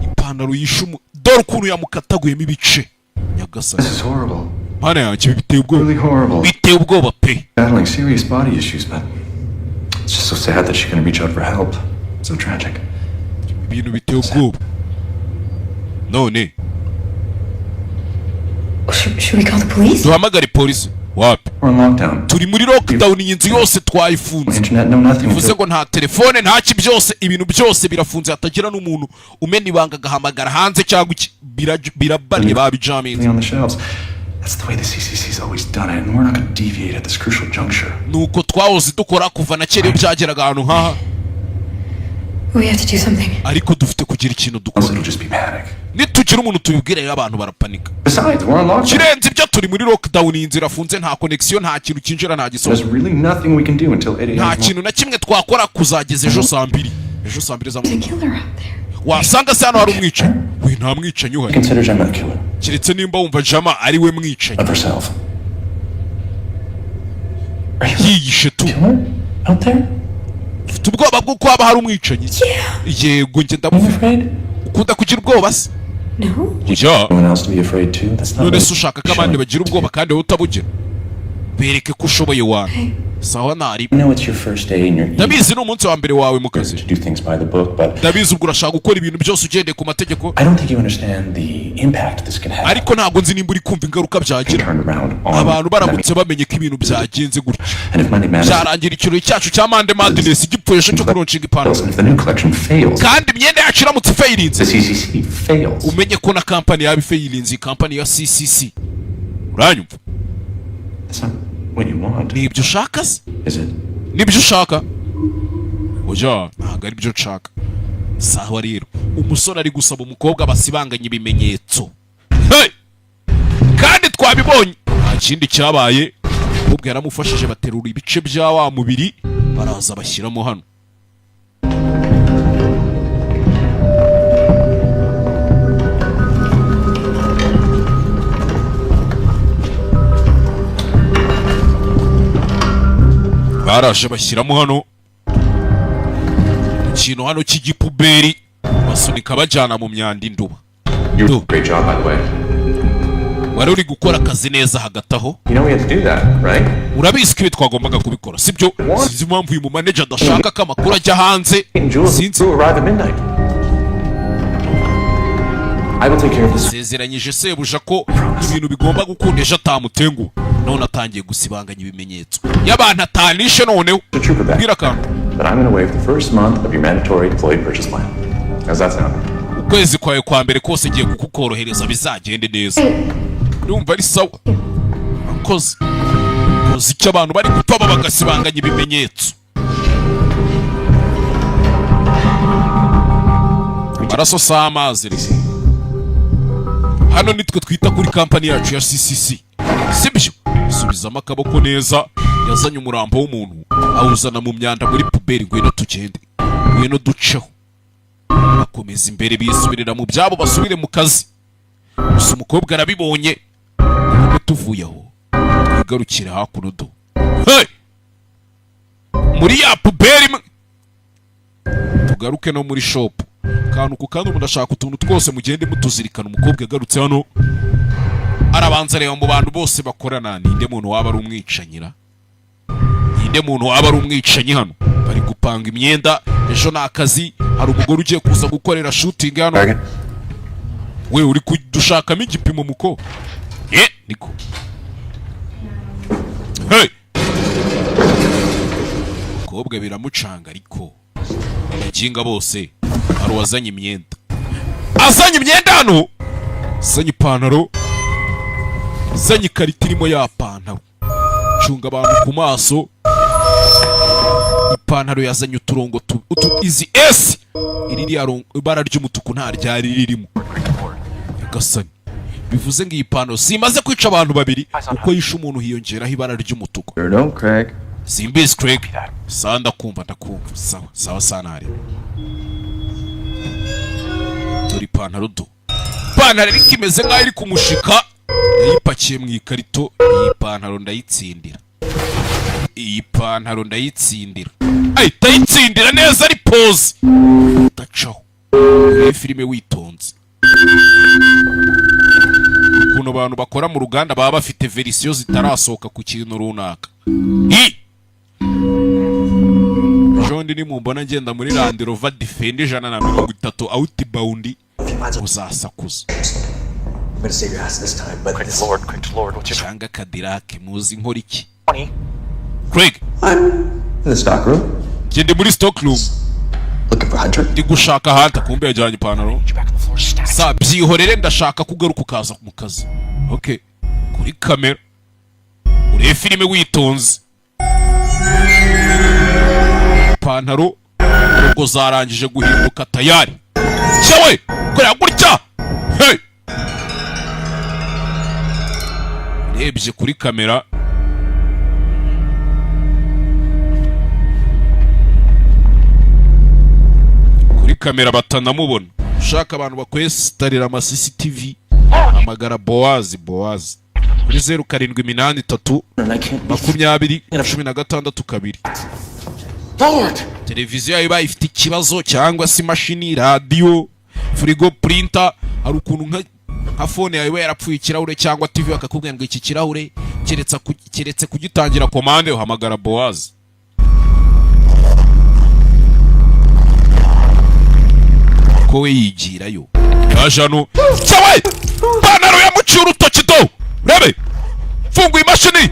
ipantaro yishumu. Dore ukuntu yamukataguyemo ibice, nyagasani. This is horrible. Mana yanjye, biteye ubwoba. Really horrible. Biteye ubwoba pe. Battling serious body issues, but it's just so sad that she couldn't reach out for help. So tragic. Ibintu biteye ubwoba none. Should we call the police? Duhamagare polisi? Wapi. We're on lockdown. Turi muri lockdown, iyi nzu yose twayifunze. Internet, no nothing. Bivuze ngo nta telefone, nta ki, byose, ibintu byose birafunze, hatagira n'umuntu umena ibanga agahamagara hanze cyangwa iki. Birabanye, babijaminze. On the shelves. That's the way the CCC's always done it, and we're not going to deviate at this crucial juncture. Nuko twahoze dukora kuva na kera iyo byageraga ahantu nk'aha. We have to do something. Ariko dufite kugira ikintu dukora. It'll just be panic. Nitugira umuntu tubibwira rero, abantu barapanika. Besides, we're on lockdown. Kirenze ibyo, turi muri lockdown, iyi nzu irafunze, nta connection, nta kintu cyinjira, nta There's gisohoka. really nothing we can do until 8 a.m. Nta kintu na kimwe twakora kuzageza ejo saa 2, ejo saa 2 za mu Killer out there. Wasanga se hano hari umwicanyi? We, nta mwicanyi uhari. Consider Gemma the killer Keretse nimba wumva Jama ari we mwicanyi of herself. yiyishe tu. Out there? Ufite ubwoba bw'uko haba hari umwicanyi? Yego, njye ndamufite. Ukunda kugira ubwoba se? No. Ujya Anyone else to be afraid too? That's not None se ushaka ko abandi bagira ubwoba kandi wowe utabugira? Bereke ko ushoboye wana. Sawa, ntari. I know it's your first day and you're eager Ndabizi ni umunsi wa mbere wawe mu kazi. to do things by the book, but Ndabizi ubwo urashaka gukora ibintu byose ugendeye ku mategeko. I don't think you understand the impact this can have. Ariko ntabwo nzi nimba uri kumva ingaruka byagira Turned around on abantu baramutse bamenye ko ibintu byagenze gutya. And if Monday Madness Byarangira ikirori cyacu cya Monday Madness gipfuye ejo cyo kulaunchinga ipantaro. and if the new collection fails, Kandi imyenda yacu iramutse ifailinze, the CCC fails. umenye ko na kampani yaba ifailinze, iyi kampani ya CCC, uranyumva? That's not what you want, Ni ibyo ushaka se? is it? Nibyo ushaka? Oya, ntabwo ari byo nshaka. Sawa rero, umusore ari gusaba umukobwa basibanganya ibimenyetso. Hey! Kandi twabibonye, nta kindi cyabaye, umukobwa yaramufashije, baterura ibice bya wa mubiri, baraza bashyiramo hano. Baraje bashyiramo hano ikintu hano cy'igipuberi, basunika bajyana mu myanda induba. You did a great job, by the way. Wari uri gukora akazi neza hagati aho. You know we had to do that, right? Urabizi ko ibi twagombaga kubikora, sibyo? Sinzi impamvu uyu mumaneja adashaka ko amakuru ajya hanze. And Jules Sinzi. crew arrive at midnight. I will take care of this. Sezeranyije sebuja ko ibintu bigomba gukunda ejo atamutenguha, none atangiye gusibanganya ibimenyetso y'abantu atanishe noneho. The trooper back. Bwira akantu. But I'm going to waive the first month of your mandatory employee purchase plan. How's that sound? Ukwezi kwawe kwa mbere kose ngiye kukukorohereza, bizagende neza. Ndumva ari sawa. Akoze koze icyo abantu bari gupfa bagasibanganya ibimenyetso. Amaraso si amazi rero. Hano nitwe twita kuri kampani yacu ya CCC, sibyo? Subizamo akaboko neza. Yazanye umurambo w'umuntu awuzana mu myanda muri puberi. Ngwino tugende, ngwino duceho. Bakomeza imbere, bisubirira mu byabo, basubire mu kazi. Gusa umukobwa arabibonye. Nubwo tuvuye aho, twigarukire hakuno do. Hey! Muri ya puberi imwe, tugaruke no muri shop, kantu ku kandi. Umuntu ashaka utuntu twose, mugende mutuzirikana. Umukobwa yagarutse hano, arabanza areba mu bantu bose bakorana, ninde muntu waba ari umwicanyira, ninde muntu waba ari umwicanyi hano? Bari gupanga imyenda, ejo ni akazi. Hari umugore ugiye kuza gukorera shooting hano. We, uri kudushakamo igipimo muko? Ye niko. Hey! Umukobwa biramucanga, ariko abaginga bose. Hari uwazanye imyenda, azanye imyenda hano, azanye ipantaro, azanye ikarita irimo ya pantaro. Cunga abantu ku maso. Ipantaro yazanye uturongo izi esi iri ririya ibara ry'umutuku nta ryari ririmo. Nyagasani, bivuze ngo iyi pantaro simaze kwica abantu babiri, uko yishe umuntu hiyongeraho ibara ry'umutuku. No, Craig. Simbizi Craig. Sawa, ndakumva, ndakumva. Sawa sawa sanare. Dore ipantaro do, ipantaro ariko imeze nk'aho iri kumushika, yayipakiye mu ikarito. Iyi pantaro ndayitsindira, iyi pantaro ndayitsindira, ahita ayitsindira neza, ari pose udacaho. Urebe filime witonze, ukuntu abantu bakora mu ruganda baba bafite verisiyo zitarasohoka ku kintu runaka. Hi! Ejo nimumbona ngenda muri Land Rover Defender 130 outbound, uzasakuza. I'm gonna save your ass this time, but this. Lord, quick Lord, what's your Cyangwa Cadillac, muzi nkora iki? Craig. I'm in the stock room. Njye ndi muri stock room. Looking for Hunter. Ndi gushaka Hunter. Kumbe yajyanye ipantaro. Sa byihorere, ndashaka ko ugaruka ukaza mu kazi. Okay, kuri kamera urebe filime witonze. Ipantaro ubwo zarangije guhinduka tayari cyawe korera gutya. Hey! Urebye kuri kamera, kuri kamera batanamubona. Ushaka abantu bakwesitarira ama CCTV, hamagara Bowazi. Bowazi kuri 0783 20 16 2. Lord! Televiziyo yawe ibaye ifite ikibazo, cyangwa se imashini, radiyo, firigo, printer, hari ukuntu nka phone yawe iba yarapfuye ikirahure, cyangwa TV, bakakubwira ngo iki kirahure keretse kugitangira komande, uhamagara Bowazi ko we yigirayo. Yaje hano cyawe, ipantaro yamuciye urutoki do. Rebe, funguye imashini,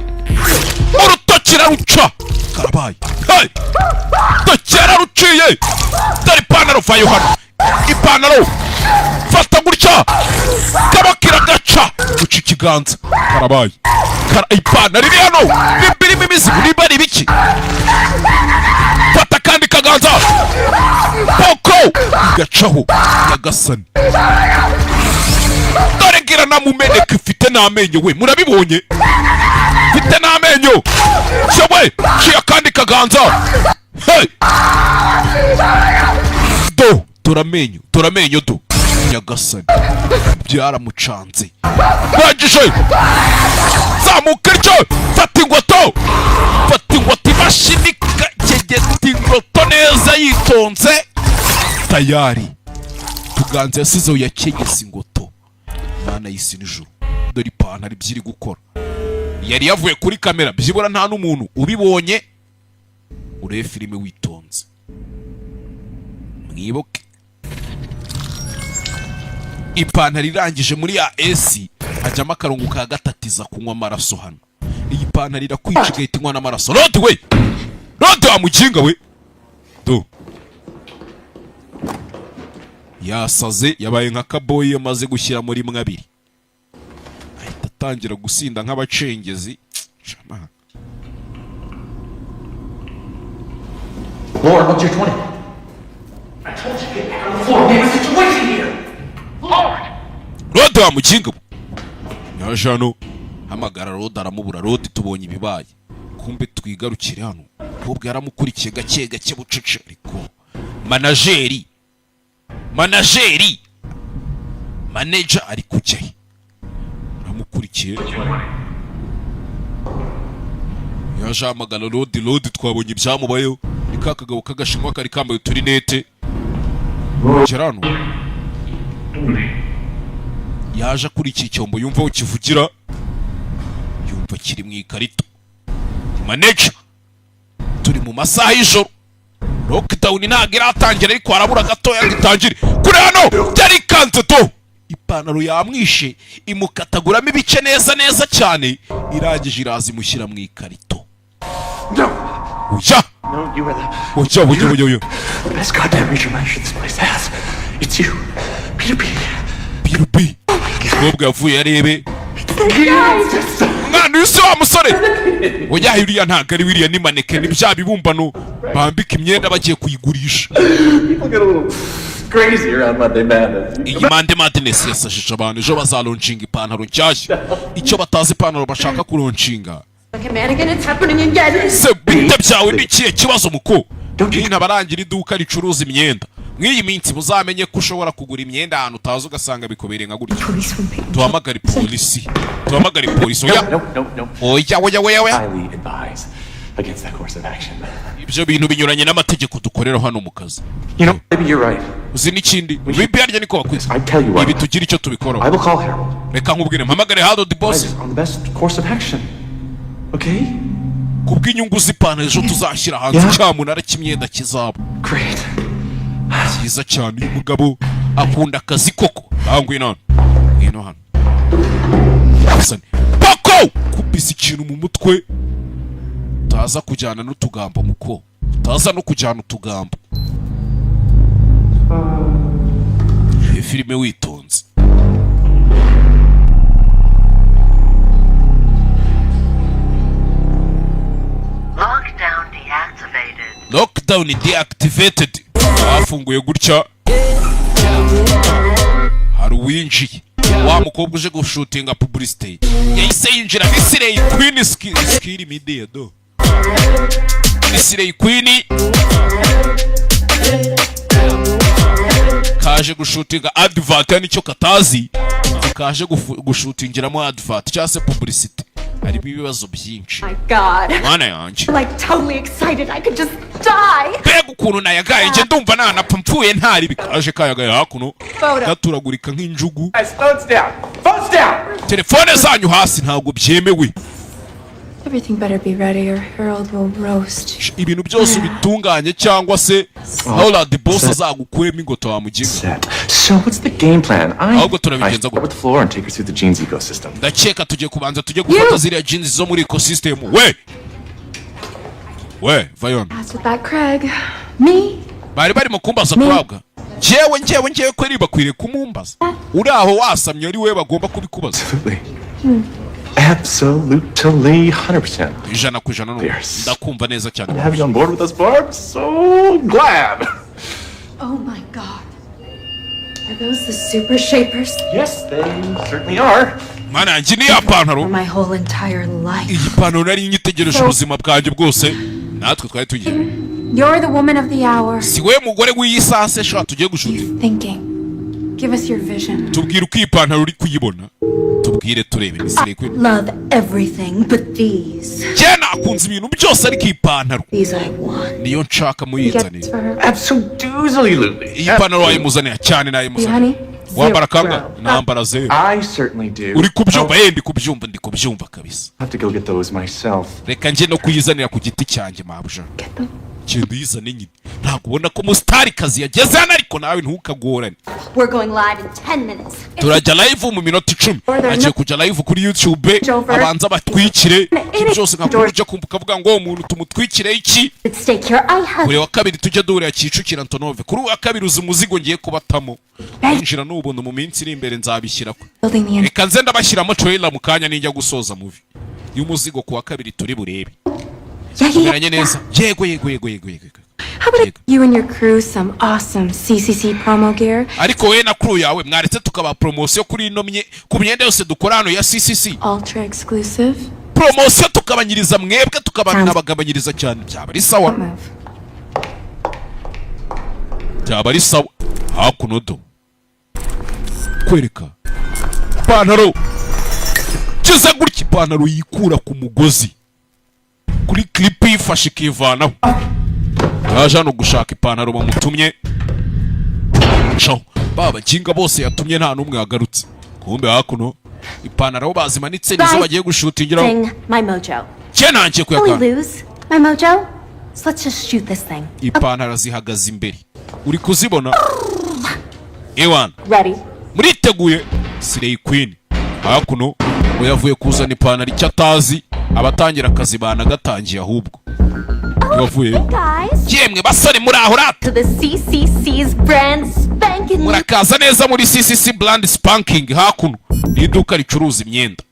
urutoki iraruca. Karabaye! Hey! Urutoki yararuciye. Dore ipantaro, vayo hano. Ipantaro fata gutya, kaboko iragaca, guca ikiganza. Karabaye! Ipantaro iri hano nimba irimo imizigo, nimba ari ibiki. Fata akandi kaganza, poko igacaho. Nyagasani, dore ngira namumeneka. Ifite n'amenyo we, murabibonye, ifite n'amenyo cyewe. Ciye akandi kaganza. Hey! Do, dore amenyo, dore amenyo do. Nyagasani, byaramucanze. Rangije zamuka ityo, fata ingoto, fata ingoto, imashini kegeta ingoto neza yitonze. Tayari tuganza yasizeho yakegese ingoto. Mana y'isi n'ijuru, dore ipantaro ibyo gukora. Yari yavuye kuri kamera, byibura nta n'umuntu ubibonye. Urebe filime witonze, mwibuke ipantaro irangije muri ya esi hajyamo akarongo ka gatatiza kunywa amaraso. Hano iyi pantaro irakwica, igahita inywa n'amaraso. Rodi we, Rodi wa mukinga we, do yasaze, yabaye nka kaboyi. Iyo amaze gushyira muri mwe abiri ahita atangira gusinda nk'abacengezi. Shama. Lord, what's your 20? I told you to get back on the floor. We have a situation here. Lord! Rodi wa mukinga we, yaje hano hamagara Rodi, aramubura. Rodi, tubonye ibibaye. Kumbe twigarukire hano, umukobwa yaramukurikiye gake gake, bucece. Ariko manager ari kujya he? Aramukurikiye, yaje ahamagara Rodi. Rodi, twabonye ibyamubayeho. Ni ka kagabo k'agashinwa kari kambaye uturinete. Gera hano, yaje akurikiye icyombo, yumva aho kivugira, yumva kiri mu ikarito. Manager, turi mu masaha y'ijoro, lockdown ntabwo iratangira, ariko harabura gatoya ngo itangire. Kuri hano byarikanze to, ipantaro yamwishe, imukataguramo ibice neza neza cyane. Irangije iraza imushyira mu ikarito. Oya! No, you are the Oya, oya, oya, oya! the best goddamn region manager this place has. It's you, Peter B. Peter B. Umukobwa yavuye arebe umwana uyu si wa musore. Oya, uriya ntabwo ari wiriya, ni mannequin, ni bya bibumbano bambika imyenda bagiye kuyigurisha. People get a little crazy around Monday Madness. Iyi Monday Madness yasajije abantu. Ejo bazalaunchinga ipantaro nshyashya. Icyo batazi, ipantaro bashaka kulaunchinga. Like a mannequin, it's happening again. Se bite byawe, ni ikihe kibazo muko? Nyine abarangira iduka ricuruza imyenda mw'iyi minsi, muzamenye ko ushobora kugura imyenda ahantu utazi, ugasanga bikubereye nka gutya. Duhamagare polisi, duhamagare polisi. Oya! No, no, no. Oya, oya, oya, oya! Highly advise against that course of action. Ibyo bintu binyuranye n'amategeko dukorera hano mu kazi. You know, maybe you're right. Uzi n'ikindi, bibi harya niko bakwita. I tell you what. Ibi tugira icyo tubikoraho. I will call Harold. Reka nkubwire, mpamagare Harold boss. Advise on the best course of action. Okay? Kubw'inyungu z'ipantaro ejo tuzashyira hanze, Yeah. cyamunara cy'imyenda kizaba Great. cyiza cyane. Uyu mugabo akunda akazi koko. Ngaho ngwino hano, ngwino hano. Nyagasani, pako kubisa ikintu mu mutwe, utaza kujyana n'utugambo muko, utaza no kujyana utugambo. Iyi filime witonze. Lockdown deactivated. Lockdown deactivated. Bafunguye gutya, hari uwinjiye, wa mukobwa uje gushutinga publicity yahise yinjira ni Slay Queen, skiri media do ni Slay Queen kaje gushutinga advert ya nicyo katazi, kaje gushutingiramo advert cyangwa se publicity, harimo ibibazo byinshi. My God. Mwana yanjye. Like totally excited. I could just die. Mbega ukuntu nayagaye, njye ndumva nanapfa mpfuye ntari bikaje kayagaye hakuno. Photo. Gaturagurika nk'injugu. Guys, phones down. Phones down. Telefone zanyu hasi, ntabwo byemewe. Everything better be ready or Harold will roast. Ibintu byose ubitunganye cyangwa se Howard boss azagukuremo ingoto wa muginga. So what's the game plan? Ahubwo I turabigenza start with the floor and take her through the jeans ecosystem. Ndakeka tugiye kubanza tujye gufata ziriya jeans zo muri ecosystem. We we vayon. That's with that Craig. Me? Bari barimo kumbaza kurabwa njyewe njyewe njyewe kweri bakwiriye kumumbaza, uri aho wasamye ari we bagomba kubikubaza. Absolutely, 100%. 100% n'ubu ndakumva neza cyane. To have you on board with us, Barb. So glad. Oh my God. Are those the super shapers? Yes, they certainly are. Mana yanjye, ni ya pantaro. For my whole entire life. Iyi pantaro nari nyitegereje ubuzima bwanjye bwose, natwe twari tugiye. You're the woman of the hour. Si we mugore w'iyi saa se sha tugiye gushuti? Thinking. Give us your vision. Tubwire uko iyi pantaro uri kuyibona, tubwire turebe ni Slay Queen. Love everything but these. Njye nakunze ibintu byose ariko iyi pantaro These I want. niyo nshaka, muyinzanire. Absolutely. Iyi pantaro wayimuzanira cyane, nayimuzanira. Honey? Wambara kanga nambara zeru. I certainly do. Uri kubyumva ye? Ndi kubyumva, ndi kubyumva kabisa. I have to go get those myself. Reka njye no kuyizanira ku giti cyanjye, mabuja. Genda uyizane nyine, ntabwo ubona ko umustarikazi yageze hano? Ariko nawe ntukagorane. We're going live in 10 minutes. Turajya live mu minota 10. Agiye kujya live kuri YouTube, abanza batwikire ibyo byose, nka ujya kumva ukavuga ngo umuntu tumutwikire iki. At stake here, I have Kuri wa kabiri tujya duhurira Kicukiro Antonove. Kuri uwa kabiri uzi umuzigo ngiye kubatamo, kwinjira n'ubuntu. Mu minsi iri imbere nzabishyira Building the reka nze ndabashyiramo trailer mu kanya ninjya gusoza movie y'umuzigo ku wa kabiri turi burebe. Tumeranye neza, yego yego yego yego yego. How about you and your crew some awesome CCC promo gear? Ariko wowe na crew yawe mwaretse tukaba promosiyo kuri ino mye ku myenda yose dukora hano ya CCC. Ultra exclusive. Promosiyo tukabanyiriza mwebwe, tukabanabagabanyiriza cyane, byaba ari sawa, byaba ari sawa. Hakuno do kwereka ipantaro kiza gutya, ipantaro yikura ku mugozi kuri clip yifashe ikivanaho. Yaje hano gushaka ipantaro bamutumye. Caho ba bakinga bose yatumye nta n'umwe yagarutse. Kumbe hakuno ipantaro bazimanitse nizo bagiye gushutingiraho. Thing, my mojo. Cye nanjye Will we kuyakanda. lose my mojo? So let's just shoot this thing. Ipantaro zihagaze imbere, uri kuzibona ewana? Ready. Muriteguye? Slay Queen hakuno ngo yavuye kuzana ipantaro, icyo atazi abatangira akazi banagatangiye ahubwo yavuye. Guys, Yemwe basore, muri aho rata? to the CCC's brand spanking new Murakaza neza muri CCC brand spanking. Hakuno ni iduka ricuruza imyenda,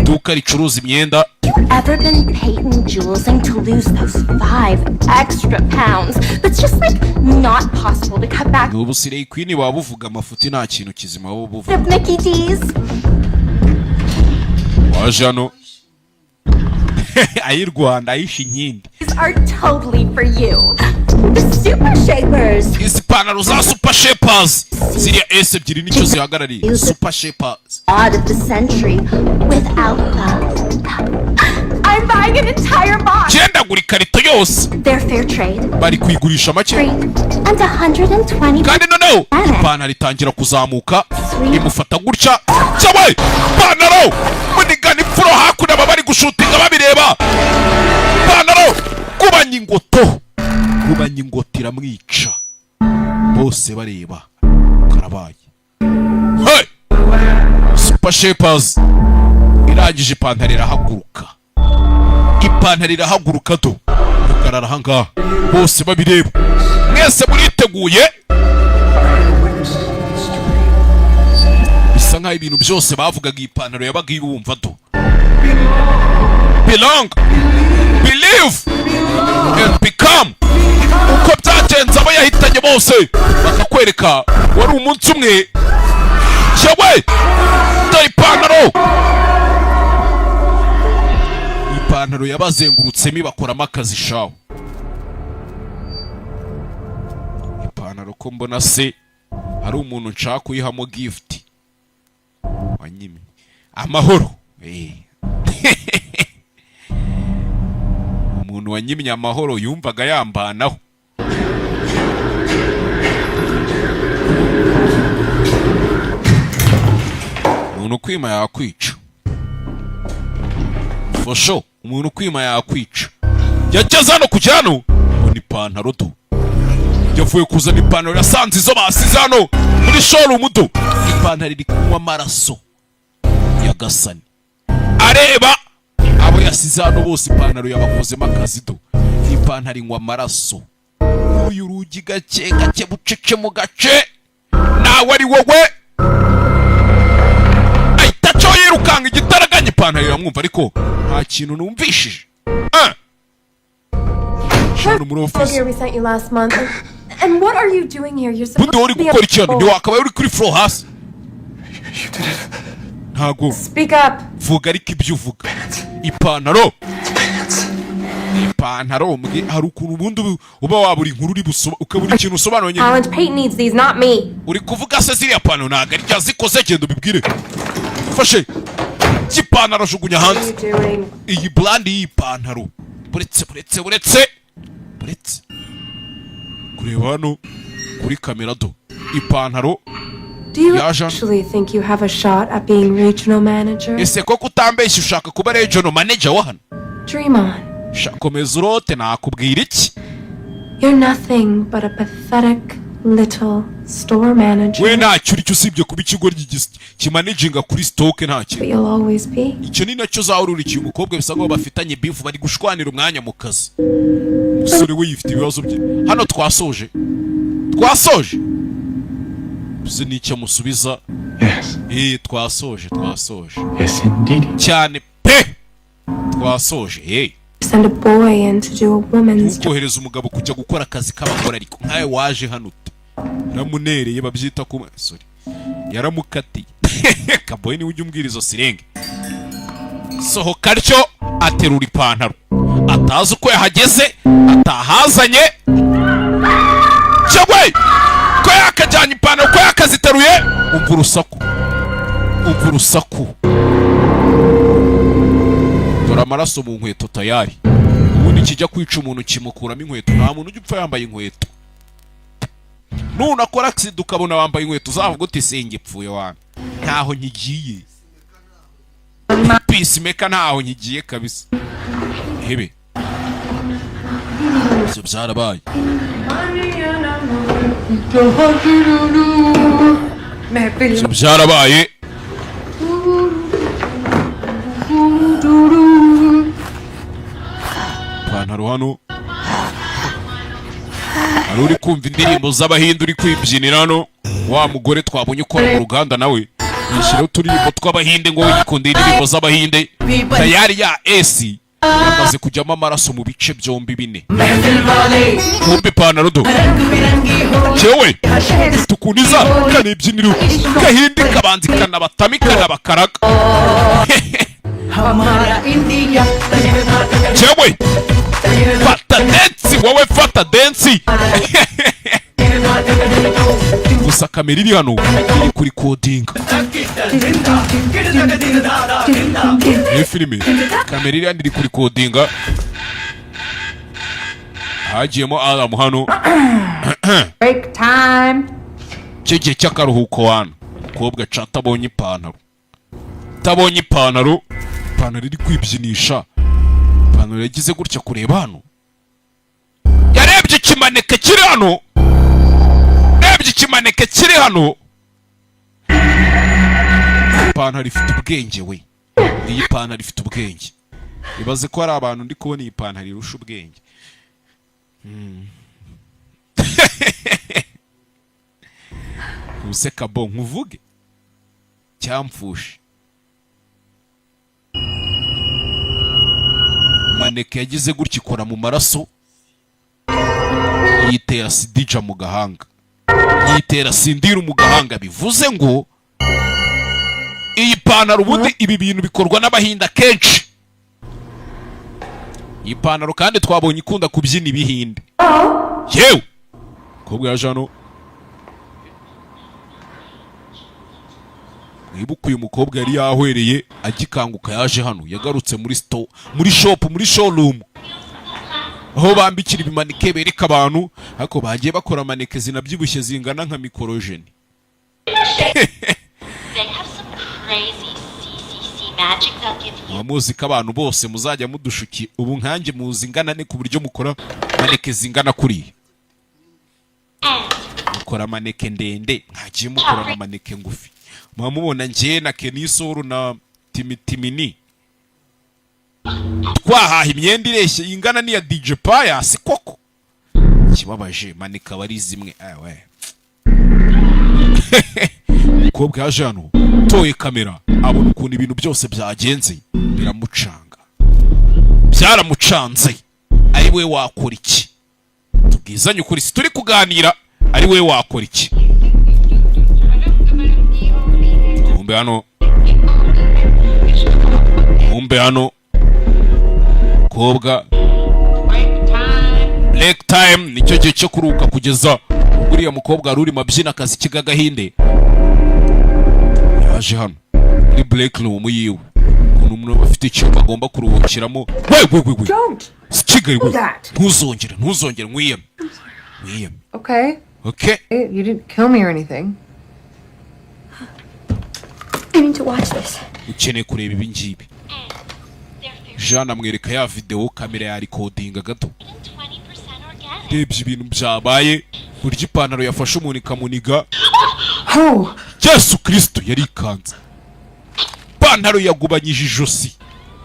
iduka ricuruza imyenda. Ever been Peyton Julesing to lose those 5 extra pounds? That's just like not possible to cut back Ni ubu Slay Queen baba buvuga amafuti, nta kintu kizima baba buvuga. of Mickey D's. Waje hano ay'i Rwanda ayishe inkindi. These are totally for you. The Super Shapers. Izi pantaro za Super Shapers, ziriya S ebyiri nicyo zihagarariye, Super Shapers. Odd of the century without the. I'm buying an entire box. Cyendagura ikarito yose. They're fair trade, Bari kuyigurisha make. free, and 120. Kandi noneho ipantaro itangira kuzamuka imufata gutya cyawe, ipantaro munigana imfuro. Hakuno aba bari gushutinga babireba, ipantaro kubanya ingoto, kubanya ingoto iramwica bose bareba. Karabaye. Hey! Super Shapers. Irangije ipantaro irahaguruka, ipantaro irahaguruka do, hagarara ahangaha bose babireba. Mwese muriteguye? Bisa nkaho ibintu byose bavugaga iyi pantaro yabaga ibumva do. Belong, believe and become. Uko byagenze, abo yahitanye bose bakakwereka wari umunsi umwe. Cyewe dore ipantaro, ipantaro yabazengurutsemo ibakoramo akazi shawo. Ipantaro ko mbona se hari umuntu nshaka kuyihamo gift wanyimye amahoro. Umuntu wanyimye amahoro yumvaga yambanaho. Umuntu ukwima yakwica for sure, umuntu ukwima yakwica. Yageze hano kujya hano ngo ni ipantaro do, yavuye kuzana ipantaro yasanze izo basize hano muri showroom do. Ipantaro iri kunywa amaraso ya gasani, areba abo yasize hano bose, ipantaro yabakozemo akazi do. Ipantaro inywa amaraso. Uyu rugi gake gake bucece mu gace, nawe ari wowe ahita acaho yirukanka igitaraganya. Ipantaro iramwumva ariko nta kintu numvishije. Ah! Hano muri office. Here we sent you last month. And what are you doing here? You're supposed Bundi wowe uri to be gukora at iki hano? the Ntiwakabaye uri kuri floor hasi? Ntago Speak up. Vuga ariko ibyo uvuga. Ipantaro, ipantaro hari ukuntu ubundi uba wabura inkuru uri ukabura ikintu usobanura nyine. Challenge Peyton needs these, not me. Uri kuvuga se ziriya pantaro ntabwo ari zikoze? Genda ubibwire. Fashe cy'ipantaro ajugunya What are hanze. you doing? Iyi brand y'iyi pantaro, buretse buretse buretse buretse kureba hano kuri kamera do, ipantaro. Do you Yaje hano. actually think you have a shot at being regional manager? Ese koko utambeshya ushaka kuba regional manager wa hano? Dream on. Sha, komeza urote, nakubwira iki? You're nothing but a pathetic little store manager. We ntacyo uri cyo usibye kuba ikigo kimanaginga kuri stock, nta But kintu. you'll always be. Icyo ni nacyo uzahora. Umukobwa bisa nkaho bafitanye beef, bari gushwanira umwanya mu kazi. Umusore we yifite ibibazo bye hano. Twasoje, twasoje. Uzi n'icyo amusubiza? Yes. Eh, twasoje, twasoje. Yes, indeed. Cyane pe, twasoje, hey. Send a boy in to do a woman's job. Ntukohereza umugabo kujya gukora akazi k'abagore, ariko nkawe waje hano ute? Yaramunereye, babyita kuma, sorry, yaramukatiye. Kaboyi niwe ujya umbwira izo sirenge. Sohoka atyo, aterura ipantaro atazi uko yahageze, atahazanye cyangwa ko yakajyanye ipantaro, ko yakaziteruye. Umva urusaku, umva urusaku, dore amaraso mu nkweto tayari. Ubundi kijya kwica umuntu kimukuramo inkweto. Nta muntu ujya upfa yambaye inkweto. Nunakora accident ukabona wambaye inkweto, uzavuga uti singipfuye wana, ntaho nkigiye. Peacemaker, ntaho nkigiye kabisa. Hebe ibyo byarabaye. Ibyo byarabaye. Ipantaro hano, hari uri kumva indirimbo z'abahinde, uri kwibyinira hano. Wa mugore twabonye ukora mu ruganda nawe yishyiraho uturirimbo tw'abahinde ngo yikundira indirimbo z'abahinde. Tayari ya esi yamaze kujyamo amaraso mu bice byombi bine. Kumva ipantaro do cyewe tukuniza kanibyinira gahindi kabanza ikanabatama ikanabakaraga. Cyewe fata dance, wowe fata dance gusa. Kamera iri hano iri kuri kodinga iyi filime. Kamera iri hano iri kuri kodinga, hagiyemo aramu hano. Break time. Cyo gihe cy'akaruhuko hano, umukobwa aca atabonye ipantaro, atabonye ipantaro, ipantaro iri kwibyinisha. Ipantaro yagize gutya kureba hano, yarebye ikimaneke kiri hano, yarebye ikimaneke kiri hano. Ipantaro ifite ubwenge we. Iyi pantaro ifite ubwenge. Ibaze ko hari abantu ndi kubona iyi pantaro irusha ubwenge. Useka bo nkuvuge cyamfushe. Maneke yagize gutya ikora mu maraso, yitera sidija mu gahanga, yitera sindiru mu gahanga. Bivuze ngo iyi pantaro, ubundi ibi bintu bikorwa n'abahinda kenshi. Iyi pantaro kandi twabonye ikunda kubyina ibihinde. Yewe kobwa yaje hano, mwibuke uyu mukobwa yari yahwereye agikanguka, yaje hano, yagarutse muri store, muri shop, muri showroom aho bambikira ibimanike bereka abantu, ariko bagiye bakora maneke zinabyibushye zingana nka mikorojeni. They have some crazy CCC magic they'll give you. Muba muzi ko abantu bose muzajya mudushuki. Ubu nkanjye muzi ingana ne ku buryo mukora maneke zingana kuriya, mukora maneke ndende, mwagiye mukora na maneke ngufi. Muba mubona njye na Kenisoro na Timitimini twahaha imyenda ireshya ingana n'iya DJ Pius koko? Ikibabaje maneke aba ari zimwe. Ewe, umukobwa yaje hano, toye kamera, abona ukuntu ibintu byose byagenze, biramucanga, byaramucanze. Ari we wakora iki? Tubwizanye ukuri, si turi kuganira, ari we wakora iki? Kumbe hano, kumbe hano mukobwa, break time nicyo gihe cyo kuruhuka, kugeza ubwo uriya mukobwa wari urimo abyina akazi k'agahinde yaje hano muri break room yiwe. Ukuntu umuntu aba afite icyumba agomba kuruhukiramo. We we we we! Don't! Si Kigali we! Do that. Ntuzongere, ntuzongere, nkwiyeme, nkwiyeme. Okay. Okay. You didn't kill me or anything. I need to watch this. Ukeneye kureba ibi ngibi. Jean amwereka ya videwo, kamera ya rikodinga gato. Rebye ibintu byabaye, burya ipantaro yafashe umuntu ikamuniga. Yesu Kristo, yarikanze! Ipantaro yagubanyije ijosi,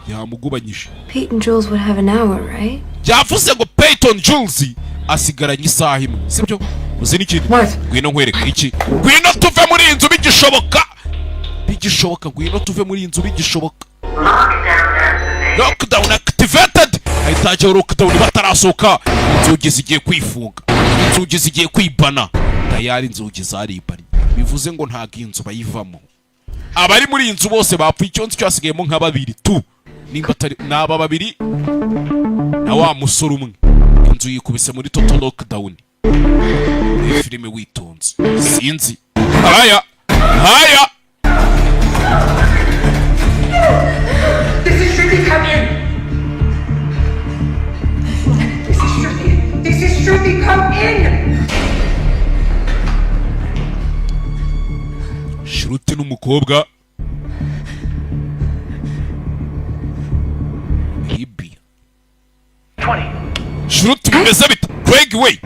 yamugubanyije. Pete and Jules would have an hour, right? Byavuze ngo Peyton Jules asigaranye isaha imwe, sibyo? Uzi n'ikindi? Ngwino nkwereke iki. Ngwino tuve muri iyi nzu bigishoboka, bigishoboka. Ngwino tuve muri iyi nzu bigishoboka. Lockdown activated, hahita hajyaho lockdown. Batarasohoka, inzugi zigiye kwifunga, inzugi zigiye kwibana. Tayari inzugi zaribanye, bivuze ngo ntabwo iyi nzu bayivamo. Abari muri iyi nzu bose bapfuye. Icyo nzi cyo hasigayemo nka babiri tu, nimba atari ni aba babiri na wa musore umwe. Inzu yikubise muri total lockdown. Iyi filime witonze, sinzi haya haya. This is Shruti, come in! This is Shruti. This is Shruti, come in! Shruti n'umukobwa Libya. Shruti, bimeze bite? Craig we,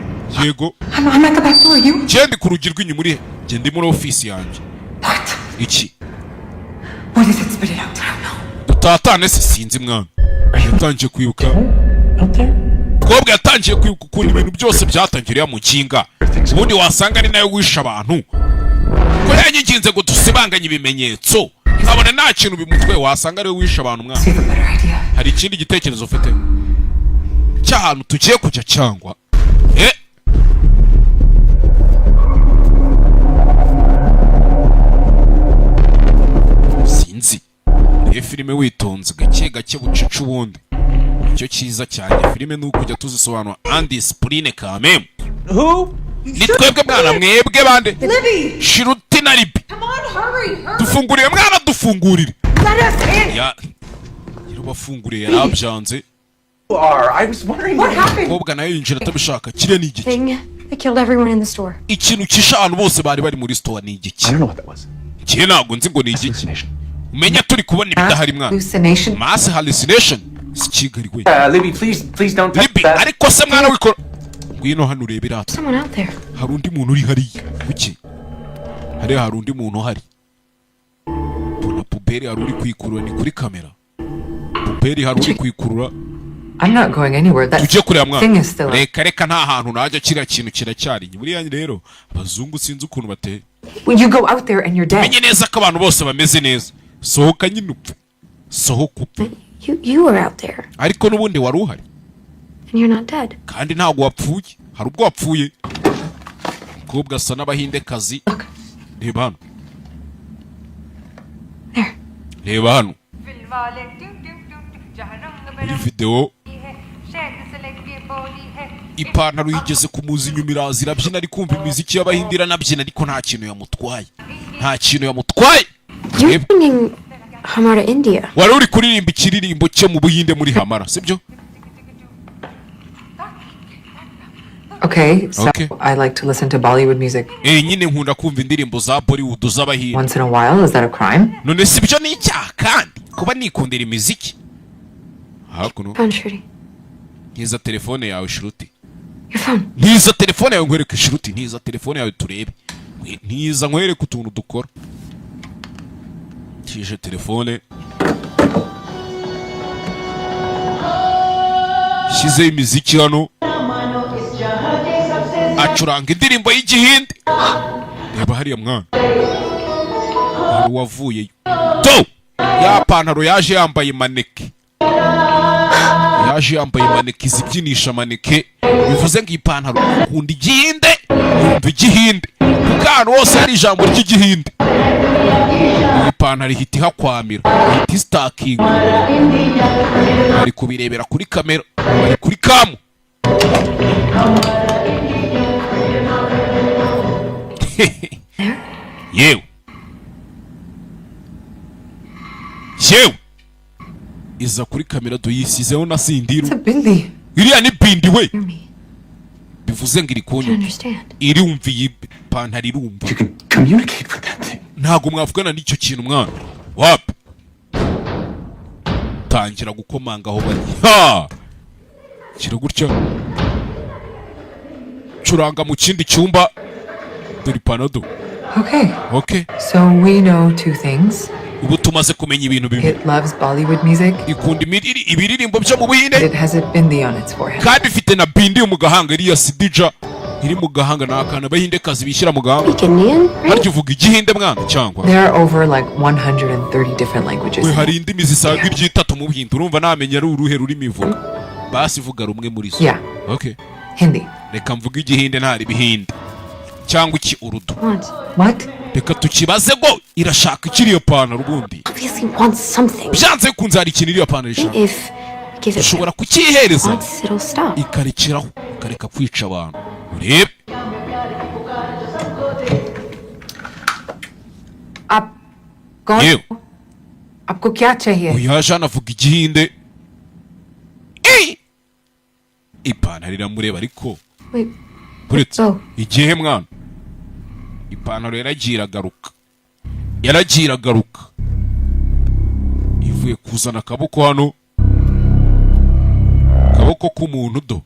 yego. I'm at the back door, you? Genda ku rugi rw'inyuma. Uri he? Genda muri ofisi yanjye. Iki? What is it? Spit it out. I don't know. Dutatane se? Sinzi mwana. Yatangiye kwibuka, mukobwa yatangiye kwibuka ukuntu ibintu byose byatangiriye mu kinga. Ubundi wasanga ari nawe wishe abantu, ko yanyiginze ngo dusibanganye ibimenyetso, nkabona nta kintu bimutwe. Wasanga ariwe wishe abantu. Mwana, hari ikindi gitekerezo ufite cy'ahantu tugiye kujya cyangwa eh? Sinzi. Iyo filime witonze gake gake, bucece, ubundi icyo cyiza cyane filime ni ukujya tuzisobanura andisipurine kamemu. Ni twebwe mwana, mwebwe bande? Libby! Shiruti na Libi. Come on, hurry, hurry! Dufungurire mwana, dufungurire. Let us in! Ya yarabafunguriye, yarabyanze. What happened? Umukobwa nawe yinjira atabishaka. Kiriya ni igiki? Thing that killed everyone in the store. Ikintu kishe abantu bose bari bari muri store ni igiki? Njye ntabwo nzi ngo ni igiki. Umenya turi kubona ibidahari mwana. Hallucination. Mass hallucination si Kigali we. Libby, please, please don't touch Libby, that. ariko se mwana wikora, ngwino hano urebe irata. Someone out there. Hari undi muntu uri hariya. Kuki hariya hari undi muntu uhari? Mbona puberi. Puperi hari uri kwikurura, ni kuri kamera. Puperi hari uri kwikurura. I'm not going anywhere. That Tujye kureba mwana. thing is still up. Reka reka, nta hantu najya, kiriya kintu kiracyari. Buriya rero abazungu sinzi ukuntu bateye. When you go out there and you're dead. Menye neza ko abantu bose bameze neza. Sohoka nyine upfe, sohoka upfe. You were out there, Ariko n'ubundi wari uhari. and you're not dead. Kandi ntabwo wapfuye. Hari ubwo wapfuye? Umukobwa asa n'abahindekazi. Reba hano, reba hano muri videwo. Ipantaro yigeze kumuza inyuma, iraza irabyina, ari kumva imiziki y'abahindi, iranabyina, ariko nta kintu yamutwaye, nta kintu yamutwaye. You're singing Hamara India. Wari uri kuririmba ikiririmbo cyo mu Buhinde muri Hamara, sibyo? Okay, so Okay. I like to listen to Bollywood music Eh, nyine nkunda kumva indirimbo za Bollywood z'abahinde. once in a while. Is that a crime? None si byo ni icyaha kandi kuba nikundira imiziki hakuno? Phone, Shruti. Ntiza telefone yawe, Shruti. Your phone. Ntiza telefone yawe nkwereke, Shruti. Ntiza telefone yawe turebe. Ntiza nkwereke utuntu dukora. Tije telefone, shyizeho imiziki hano, acuranga indirimbo y'igihinde. Reba hariya mwana, hari uwavuyeyo do ya pantaro yaje yambaye maneke, yaje yambaye maneke izibyinisha maneke. Bivuze ngo iyi pantaro ikunda igihinde, yumva igihinde, kuko ahantu hose hari ijambo ry'igihinde iyi pantaro ihita ihakwamira, ihita isitakinga. Bari kubirebera kuri kamera, bari kuri kamu. Yewe yewe, iza kuri kamera tuyisizeho na sindiru. Bindi. Iriya ni bindi we. Bivuze ngo iri kunyumva. Understand. Irumva iyi pantaro, irumva. Ntabwo mwavugana n'icyo kintu mwana. Wapi, tangira gukomanga aho bari. Ha, kira gutya, curanga mu kindi cyumba. Dore ipantaro. Okay. Okay. So we know two things. Ubu tumaze kumenya ibintu bibiri. It loves Bollywood music. Ikunda ibiririmbo byo mu Buhinde. It has a bindi on its forehead. Kandi ifite na bindi yo mu gahanga. Iriya sidija iri mu gahanga ni akantu abahindekazi bishyira mu gahanga. Harya uvuga igihinde mwana cyangwa? There are over like 130 different languages. We, hari indimi zisaga iryitatu mu Buhinde. Urumva namenya ari uruhe rurimi ivuga? Basi vuga rumwe muri zo. Yeah. Okay. Hindi. Reka mvuge igihinde, ntari ibihinde cyangwa iki urudu. What? Reka tukibaze ngo irashaka ikiri iyo pantaro ubundi. Obviously wants something. Byanze bikunze hari ikintu iriya pantaro ishaka. If we give it Ushobora kucyihereza wants, it'll stop. ikarekeraho, ikareka kwica abantu. Urebe. आप कौन? Yewe. आपको क्या चाहिए? Uyu yaje hano avuga igihinde. Ey! Ipantaro iramureba ariko. Wait. Uretse igihe mwana, ipantaro yaragiye iragaruka, yaragiye iragaruka, ivuye kuzana akaboko hano, akaboko k'umuntu. Do,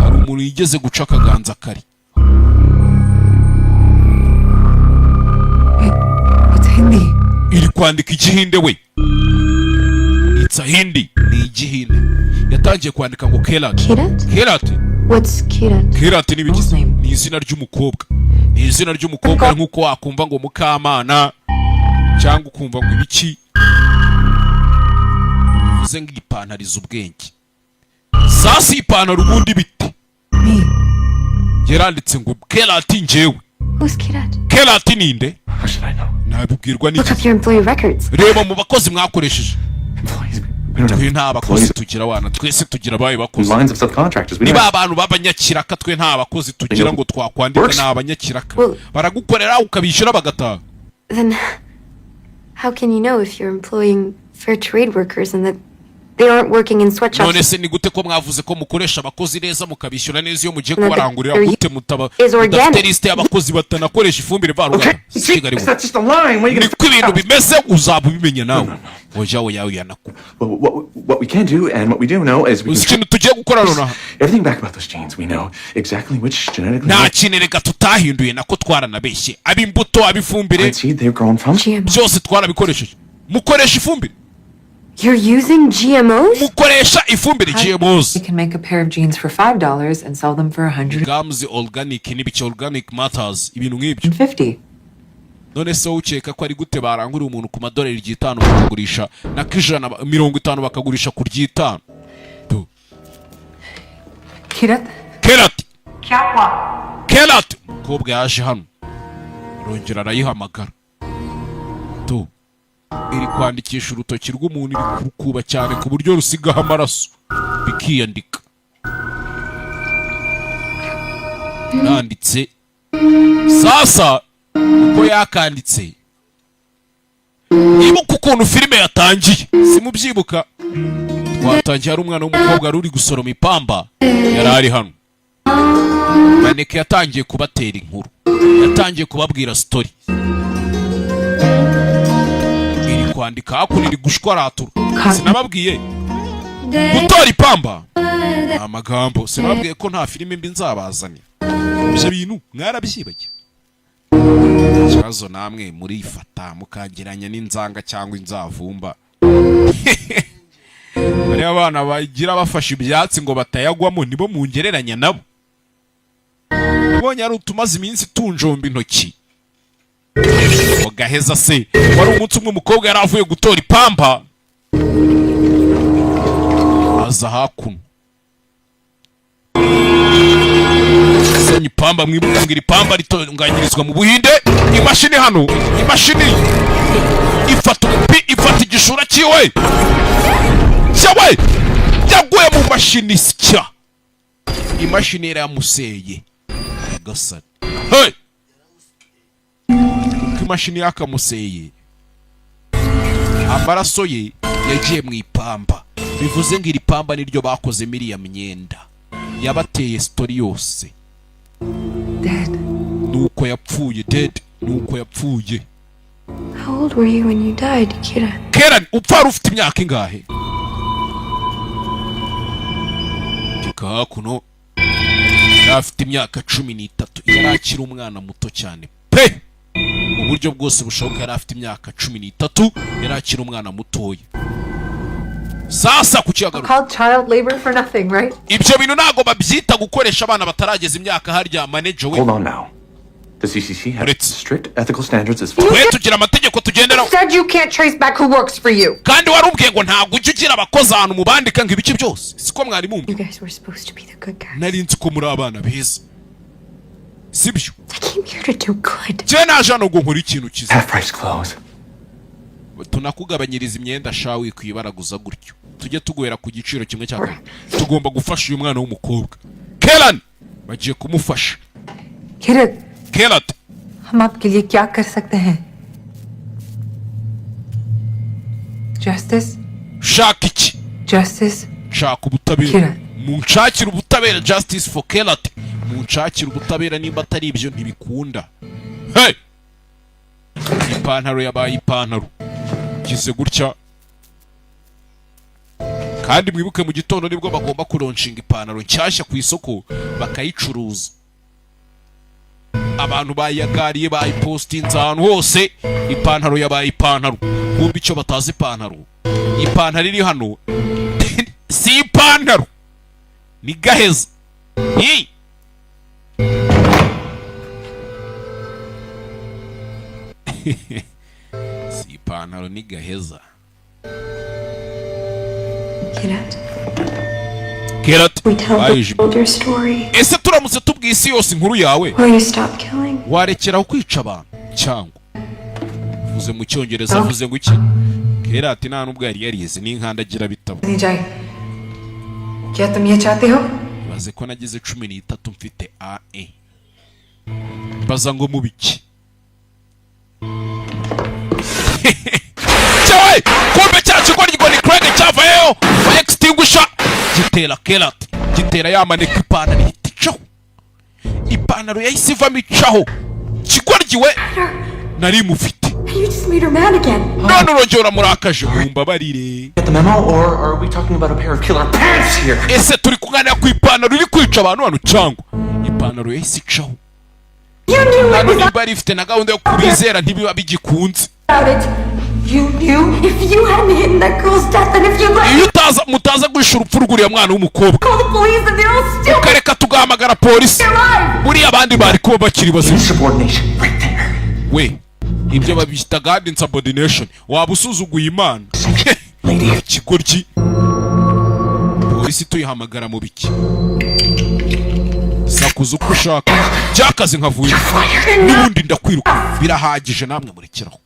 hari umuntu yigeze guca akaganza kari. It's Hindi. Iri kwandika igihinde we. It's a Hindi, ni igihinde. Yatangiye kwandika ngo Kerat. Kirat? Kerat. What's Kirat? Kerat ni ibigize ni izina ry'umukobwa, ni izina ry'umukobwa nk'uko wakumva ngo Mukamana cyangwa ukumva ngo ibiki. Bivuze ngo ipantaro izi ubwenge. Sasa ipantaro ubundi bite? Yaranditse ngo Kerat njyewe. Who's Kirat? Kerat ninde? Nabibwirwa Look n'iki? up your employee records. Reba mu bakozi mwakoresheje. Twe nta bakozi tugira wana, twese tugira abaye bakozi. Lines of subcontractors. We Niba don't abantu b'abanyakiraka, twe nta bakozi tugira ngo twakwandika, ni abanyakiraka baragukorera ukabishyura bagataha. Then how can you know if you're employing fair trade workers and that they aren't working in sweatshops? None se ni gute ko mwavuze ko mukoresha abakozi neza mukabishyura neza, iyo mugiye No, kubarangurira they're- gute mutaba is organic. mudafite lisite y'abakozi batanakoresha ifumbire mvaruganda? Kigali we. That's just a line. What are you gonna Niko ibintu bimeze, uzaba ubimenya nawe. Oya oya oya, nako. Well, what we can do and what we do know is we Uzi can ikintu tugiye gukora nonaha? everything back about those genes. We know exactly which genetically Nta kintu reka tutahinduye, nako twaranabeshye, ab'imbuto, ab'ifumbire, seed they've grown from. byose twarabikoresheje. Mukoresha ifumbire. You're using GMOs? Mukoresha ifumbire GMOs. We can make a pair of jeans for $5 and sell them for 150. Gams organic n'ibiki, organic matters, ibintu nk'ibyo. None se wowe ukeka ko ari gute barangurira umuntu ku madolari 5 bakagurisha na k'ijana 50, bakagurisha ku ry'itanu? Kirat, Kerat, Kerat! Umukobwa yaje hano, arongera arayihamagara tu. Iri kwandikisha urutoki rw'umuntu, iri kurukuba cyane ku buryo rusigaho amaraso bikiyandika. Nanditse sasa uko yakanditse. Ibuka ukuntu filime yatangiye, simubyibuka? Twatangiye hari umwana w'umukobwa wari uri gusoroma ipamba, yari ari hano. Maneke yatangiye kubatera inkuru, yatangiye kubabwira story. Iri kwandika hakuno, iri gushwaratura. Sinababwiye gutora ipamba ni amagambo? Sinababwiye ko nta filime mbi nzabazanira? Ibyo bintu mwarabyibagiwe? Ikibazo namwe murifata mukageranya n'inzanga cyangwa inzavumba. Bariya abana bagira bafashe ibyatsi ngo batayagwamo, nibo mungereranya nabo. Nabonye ari utumaze iminsi tunjomba intoki gaheza. Se wari umunsi umwe umukobwa yari avuye gutora ipamba, aza hakuno senya ipamba. Mwibuka ngo iri pamba ritunganyirizwa mu Buhinde. Imashini hano, imashini ifata umupi, ifata igishura cyiwe cyawe, yaguye mu mashini sya, imashini yaramuseye. Nyagasani, hey! Uko imashini yakamuseye, amaraso ye yagiye mu ipamba. Bivuze ngo iri pamba niryo bakozemo iriya myenda yabateye story yose. Nuko yapfuye, dead, nuko yapfuye. How old were you when you died, Kira? Keran, upfa wari ufite imyaka ingahe? Reka hakuno, yari afite imyaka 13, yari akiri umwana muto cyane pe, mu buryo bwose bushoboka. Yari afite imyaka 13, yari akiri umwana mutoya. Sasa ku kiyagaruka. Called child labor for nothing, right? Ibyo bintu ntabwo babyita gukoresha abana batarageza imyaka harya, manager we? Hold on now. The CCC has strict ethical standards as far Twe tugira amategeko tugenderaho. Said you can't trace back who works for you. Kandi warubwiye ngo ntabwo ujya ugira abakozi ahantu mubandika ngo ibice byose, siko mwari mumbi? You guys were supposed to be the good guys. Nari nzi ko muri abana beza, sibyo? I came here to do good. Njyewe naje hano ngo nkore ikintu cyiza. Half price clothes. Tunakugabanyiriza imyenda sha, wikwibaraguza gutyo, tujye tuguhera ku giciro kimwe cya kabiri. Tugomba gufasha uyu mwana w'umukobwa Keran, bagiye kumufasha. Kirat, Kerat, हम आपके लिए क्या कर सकते हैं? Justice, shaka iki? justice. Nshaka ubutabera. Kerat. Munshakire ubutabera, justice for Kerat, munshakire ubutabera. Nimba atari ibyo ntibikunda. Hey! Ipantaro yabaye ipantaro gize gutya. Kandi mwibuke mu gitondo nibwo bagomba kulaunchinga ipantaro nshyashya ku isoko bakayicuruza. Abantu bayagariye, bayipostinze ahantu hose. Ipantaro yabaye ipantaro. Kumva icyo batazi, ipantaro, ipantaro iri hano si ipantaro, ni gaheza ni si ipantaro, ni gaheza. Kirat, Kerat, we tell the bayijimye. world your story. Ese turamutse tubwiye isi yose inkuru yawe, Will you stop killing? warekeraho kwica abantu? Cyangwa vuze mu Cyongereza, avuze ngo iki? Kerat nta nubwo yari yarize n'inkandagira bitabo. नहीं जाए क्या तुम ये चाहते हो? Baze ko nagize 13 mfite ae, mbaza ngo mu biki cyawe? Kumbe cya kigoryi ni Craig cyavayeyo, fire extinguisher gitera Kerat, gitera ya maneka, ipantaro ihita icaho. Ipantaro yahise ivamo icaho. Kigoryi we, nari mufite. You just made her mad again. None urongera uramurakaje, mumbabarire. Get the memo, or are we talking about a pair of killer pants here? Ese turi kuganira ku ipantaro iri kwica abantu hano, cyangwa ipantaro yahise icaho? You knew it Hano was niba yari ifite na gahunda yo kubizera, ntibiba bigikunze. about it. You knew if you hadn't hidden that girl's death and if you let Iyo utaza, mutaza guhisha urupfu rw'uriya mwana w'umukobwa, call the police and they're all still ukareka tugahamagara polisi, buriya abandi bari kuba bakiri bazima. We, ibyo babyita God insubordination, waba usuzuguye Imana. Ikigoryi, polisi tuyihamagara mu biki? Sakuza uko ushaka byakaze nkavuye n'ubundi ndakwiruka. Birahagije namwe, murekeraho,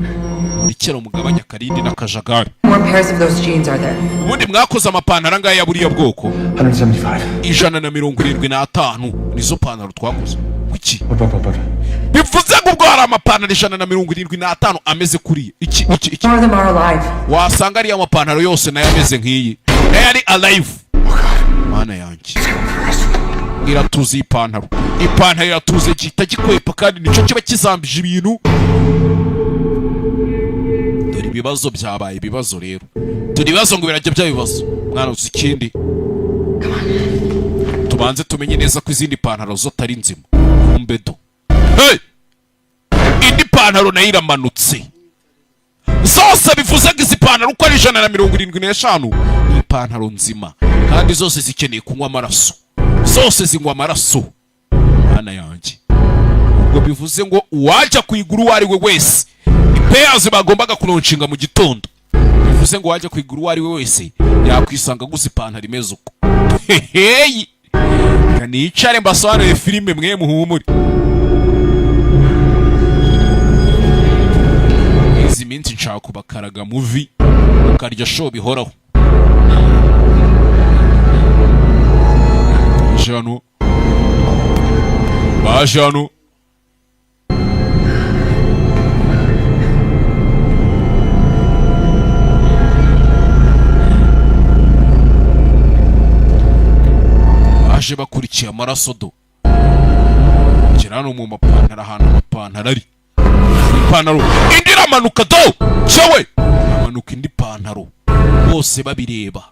murekeraho, mugabanya akarindi n'akajagari. More pairs of those jeans are there? Ubundi mwakoze amapantaro angahe ya buriya bwoko? 175. 175 nizo pantaro twakoze. Kuki bivuze ngo ubwo hari amapantaro 175 ameze kuriya? Iki iki iki More of them are alive. Wasanga ariya mapantaro yose nayo ameze nk'iyi, nayo ari alive. Mana yanjye, iratuze iyi pantaro, ipantaro iratuze, gihita gikwepa kandi nicyo kiba kizambije ibintu. Dore ibibazo byabaye ibibazo rero, dore ibibazo ngo birajya bya bibazo. Mwana, uzi ikindi? Tubanze tumenye neza ko izindi pantaro zo atari nzima. Kumbe do, hey! Indi pantaro nayo iramanutse zose. Bivuze ngo izi pantaro uko ari 175 ni ipantaro nzima, kandi zose zikeneye kunywa amaraso, zose zinywa amaraso. Mana yanjye, ubwo bivuze ngo uwajya kuyigura uwo ari we wese, ipeyazi bagombaga kulaunchinga mu gitondo, bivuze ngo uwajya kuyigura uwo ari we wese yakwisanga aguze ipantaro imeze uko. Heheyi, reka nicare mbasobanurire filime, mwe muhumure. Izi minsi nshaka kubakaraga movie ukarya show bihoraho. Baje hano, baje hano. Baje bakurikiye amaraso do. Gera hano mu mapantaro, ahantu amapantaro ari, ipantaro indi iramanuka do. Cyewe amanuka indi pantaro, bose babireba.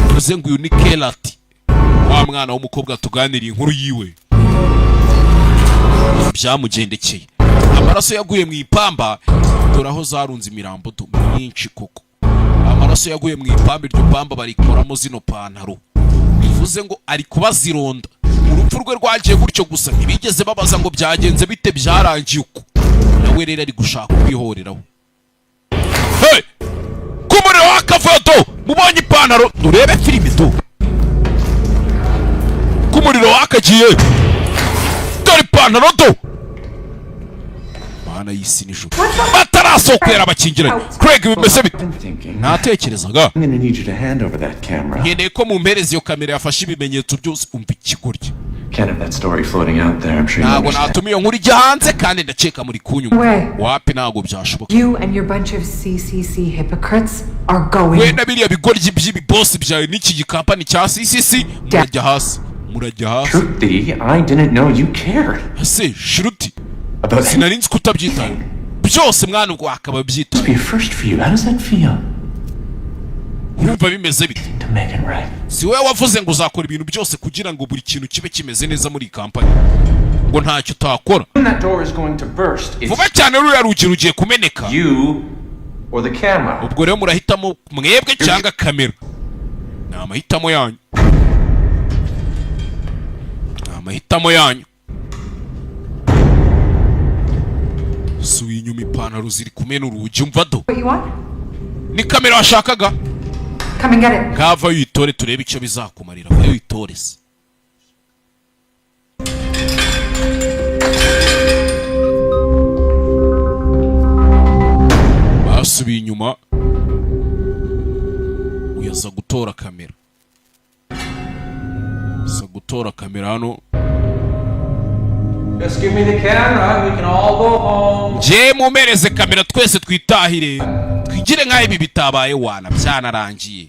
Bivuze ngo uyu ni Kerati, wa mwana w'umukobwa tuganiriye inkuru yiwe byamugendekeye. Amaraso yaguye mu ipamba, dore aho zarunze imirambo do myinshi koko. Amaraso yaguye mu ipamba, iryo pamba barikoramo zino pantaro. Bivuze ngo ari kubazironda. Urupfu rwe rwagiye gutyo gusa, ntibigeze babaza ngo byagenze bite, byarangiye uko. Nawe rero ari gushaka kwihoreraho. Hey! Ku muriro w'akavuyo do, mubonye ipantaro, urebe filime do. Ku muriro wakagiye, dore ipantaro do. Mana y'isi n'ijuru, batarasohoka yarabakingiranye. Craig, bimeze bite? Natekerezaga I'm gonna need you to hand over that camera. nkeneye ko mumpereza iyo kamera yafashe ibimenyetso byose. Umva ikigoryi. Can't have that story floating out there. I'm sure you Ntabwo understand. natuma iyo nkuru ijya hanze, kandi ndakeka muri kunyuma. We. Wapi, ntabwo byashoboka. You and your bunch of CCC hypocrites are going We na biriya bigoryi by'ibibosi byawe n'iki gikampani cya CCC, murajya hasi, murajya hasi. Shruti, I didn't know you cared. Ese Shruti, About sinari nzi ko utabyitaye byose mwana, ubwo wakaba byitaye. be a first for you. How does that feel? Urumva bimeze bite? To make it right. Si wowe wavuze ngo uzakora ibintu byose kugira ngo buri kintu kibe kimeze neza muri iyi kampani, ngo ntacyo utakora? When that door is going to burst, it's Vuba cyane ruriya rugi rugiye kumeneka. you or the camera. Ubwo rero murahitamo mwebwe cyangwa kamera, ni amahitamo yanyu, ni amahitamo yanyu. Suye inyuma, ipantaro ziri kumena urugi. Umva do. What you want? Ni kamera washakaga? Come and get it. Ngava uyitore turebe icyo bizakumarira. Vayo uyitore se. Basubiye inyuma, uyaza gutora kamera, aza gutora kamera hano. Just give me the camera. We can all go home. Njye mumpereze kamera twese twitahire, twigire nk'aho ibi bitabaye wana, byanarangiye.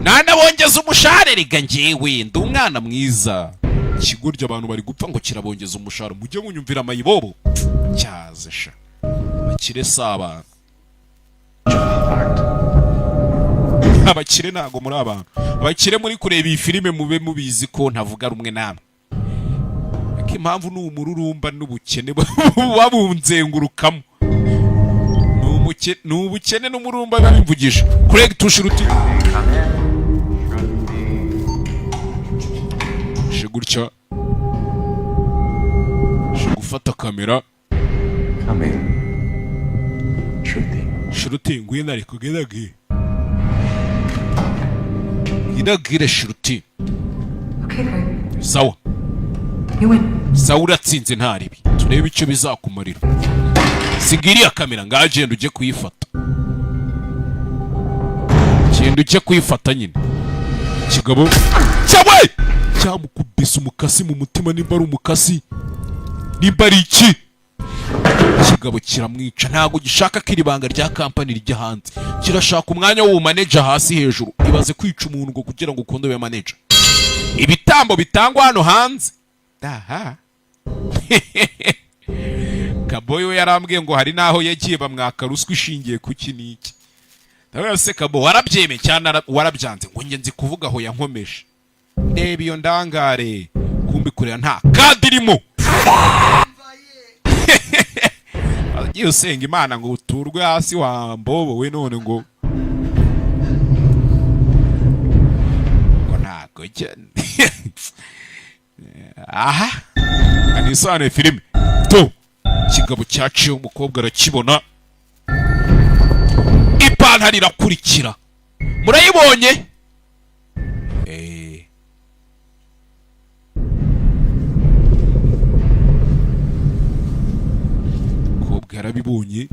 Nanabongeza umushahara rega, njyewe ndi umwana mwiza. Ikigoryi, abantu bari gupfa ngo kirabongeza umushahara. Mujye munyumvira amayibobo cyaze sha, abakire si abantu, abakire ntago muri abantu. Abakire muri kureba iyi filime mube mubizi ko ntavuga rumwe namwe. Ko impamvu ni umururumba n'ubukene buba bunzengurukamo. Ni ubukene n'umururumba biba bimvugisha. Craig Tushiruti je gutya, je gufata kamera. Shruti, ngwino, ariko ngwino, ngwino Shruti. Okay, Craig. Sawa. You win. Sawa, uratsinze, nta ribi, turebe icyo bizakumarira. Siga iriya kamera ngaho, genda ujye kuyifata, genda ujye kuyifata nyine. Kigabo cyawe cyamukubise umukasi mu mutima, nimba ari umukasi, nimba ari iki, kigabo kiramwica. Ntabwo gishaka ko iri banga rya kampani rijya hanze, kirashaka umwanya w'ubumaneja hasi hejuru. Ibaze kwica umuntu ngo kugira ngo ukunde ube manager. Ibitambo bitangwa hano hanze aha. Kaboyi we yarambwiye ngo hari n'aho yagiye bamwaka ruswa ishingiye ku iki n'iki. Ndavuga se Kabo, warabyemeye cyane warabyanze? Ngo njye nzi kuvuga aho yankomeje. Reba iyo ndangare, kumbi kureba nta kadi irimo. Agiye usenga Imana ngo uturwe hasi wa mbobo we, none ngo ntago aha nisobanuye filime to. Ikigabo cyaciye, umukobwa arakibona, ipantaro irakurikira, murayibonye. Umukobwa yarabibonye.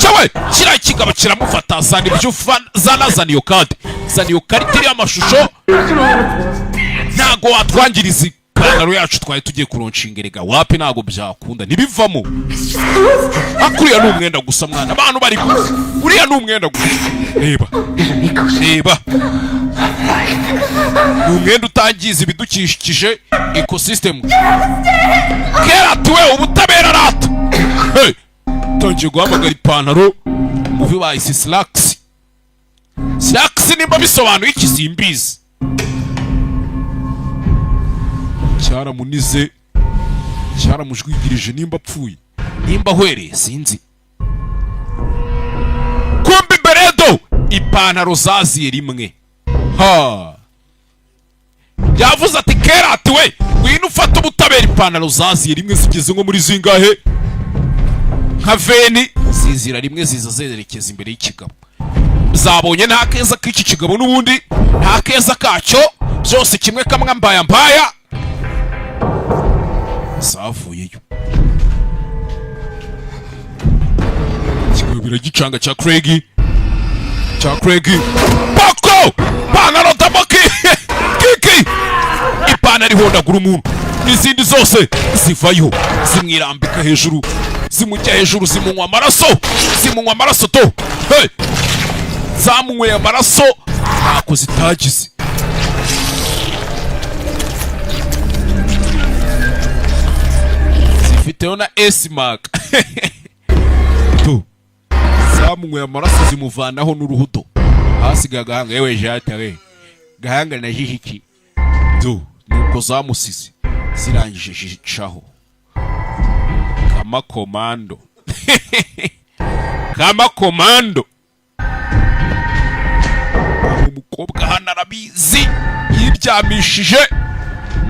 Cyawe kiriya kigabo kiramufata, zana ibyo zana, zana iyo kadi, zana iyo karita iriho amashusho. Ntago watwangiriza ipantaro yacu twari tugiye kulaunchinga erega. Wapi, ntago byakunda, ntibivamo. Akuriya ni umwenda gusa mwana, abantu bari gusa, uriya ni umwenda gusa. Reba, reba, ni umwenda utangiza ibidukikije, ecosystem. Kera tuwe ubutabera rata. Hey! Tangiye guhamagara ipantaro. Movie bayise Slacks. Slacks nimba bisobanuye iki simbizi. Cyaramunize, cyaramujwigirije, nimba apfuye, nimba ahwereye sinzi. Kumbe imbere do ipantaro zaziye rimwe. Ha, yavuze ati kera ati we ngwino ufate ubutabera. Ipantaro zaziye rimwe zigeze nko muri zingahe, nka veni zizira rimwe, ziza zerekeza imbere y'ikigabo. Zabonye nta keza k'iki kigabo n'ubundi nta keza kacyo, byose kimwe, kamwe mbaya mbaya. Zavuyeyo, ikigabo biragicanga cya Craig, cya Craig Bako. Pantaro tamoki kiki, ipantaro ihondagura umuntu n'izindi zose zivayo, zimwirambika hejuru, zimujya hejuru, zimunywa amaraso, zimunywa amaraso to. Hey! Zamunyweye amaraso ntako zitagize. Zifiteho na S-Mark tu. Zamunyweye amaraso zimuvanaho n'uruhuto, hasigaye agahanga. Yewe jata we, gahanga na jihiki tu. Nuko zamusize, zirangije zicaho kama komando, kama komando. Umukobwa hano arabizi, yiryamishije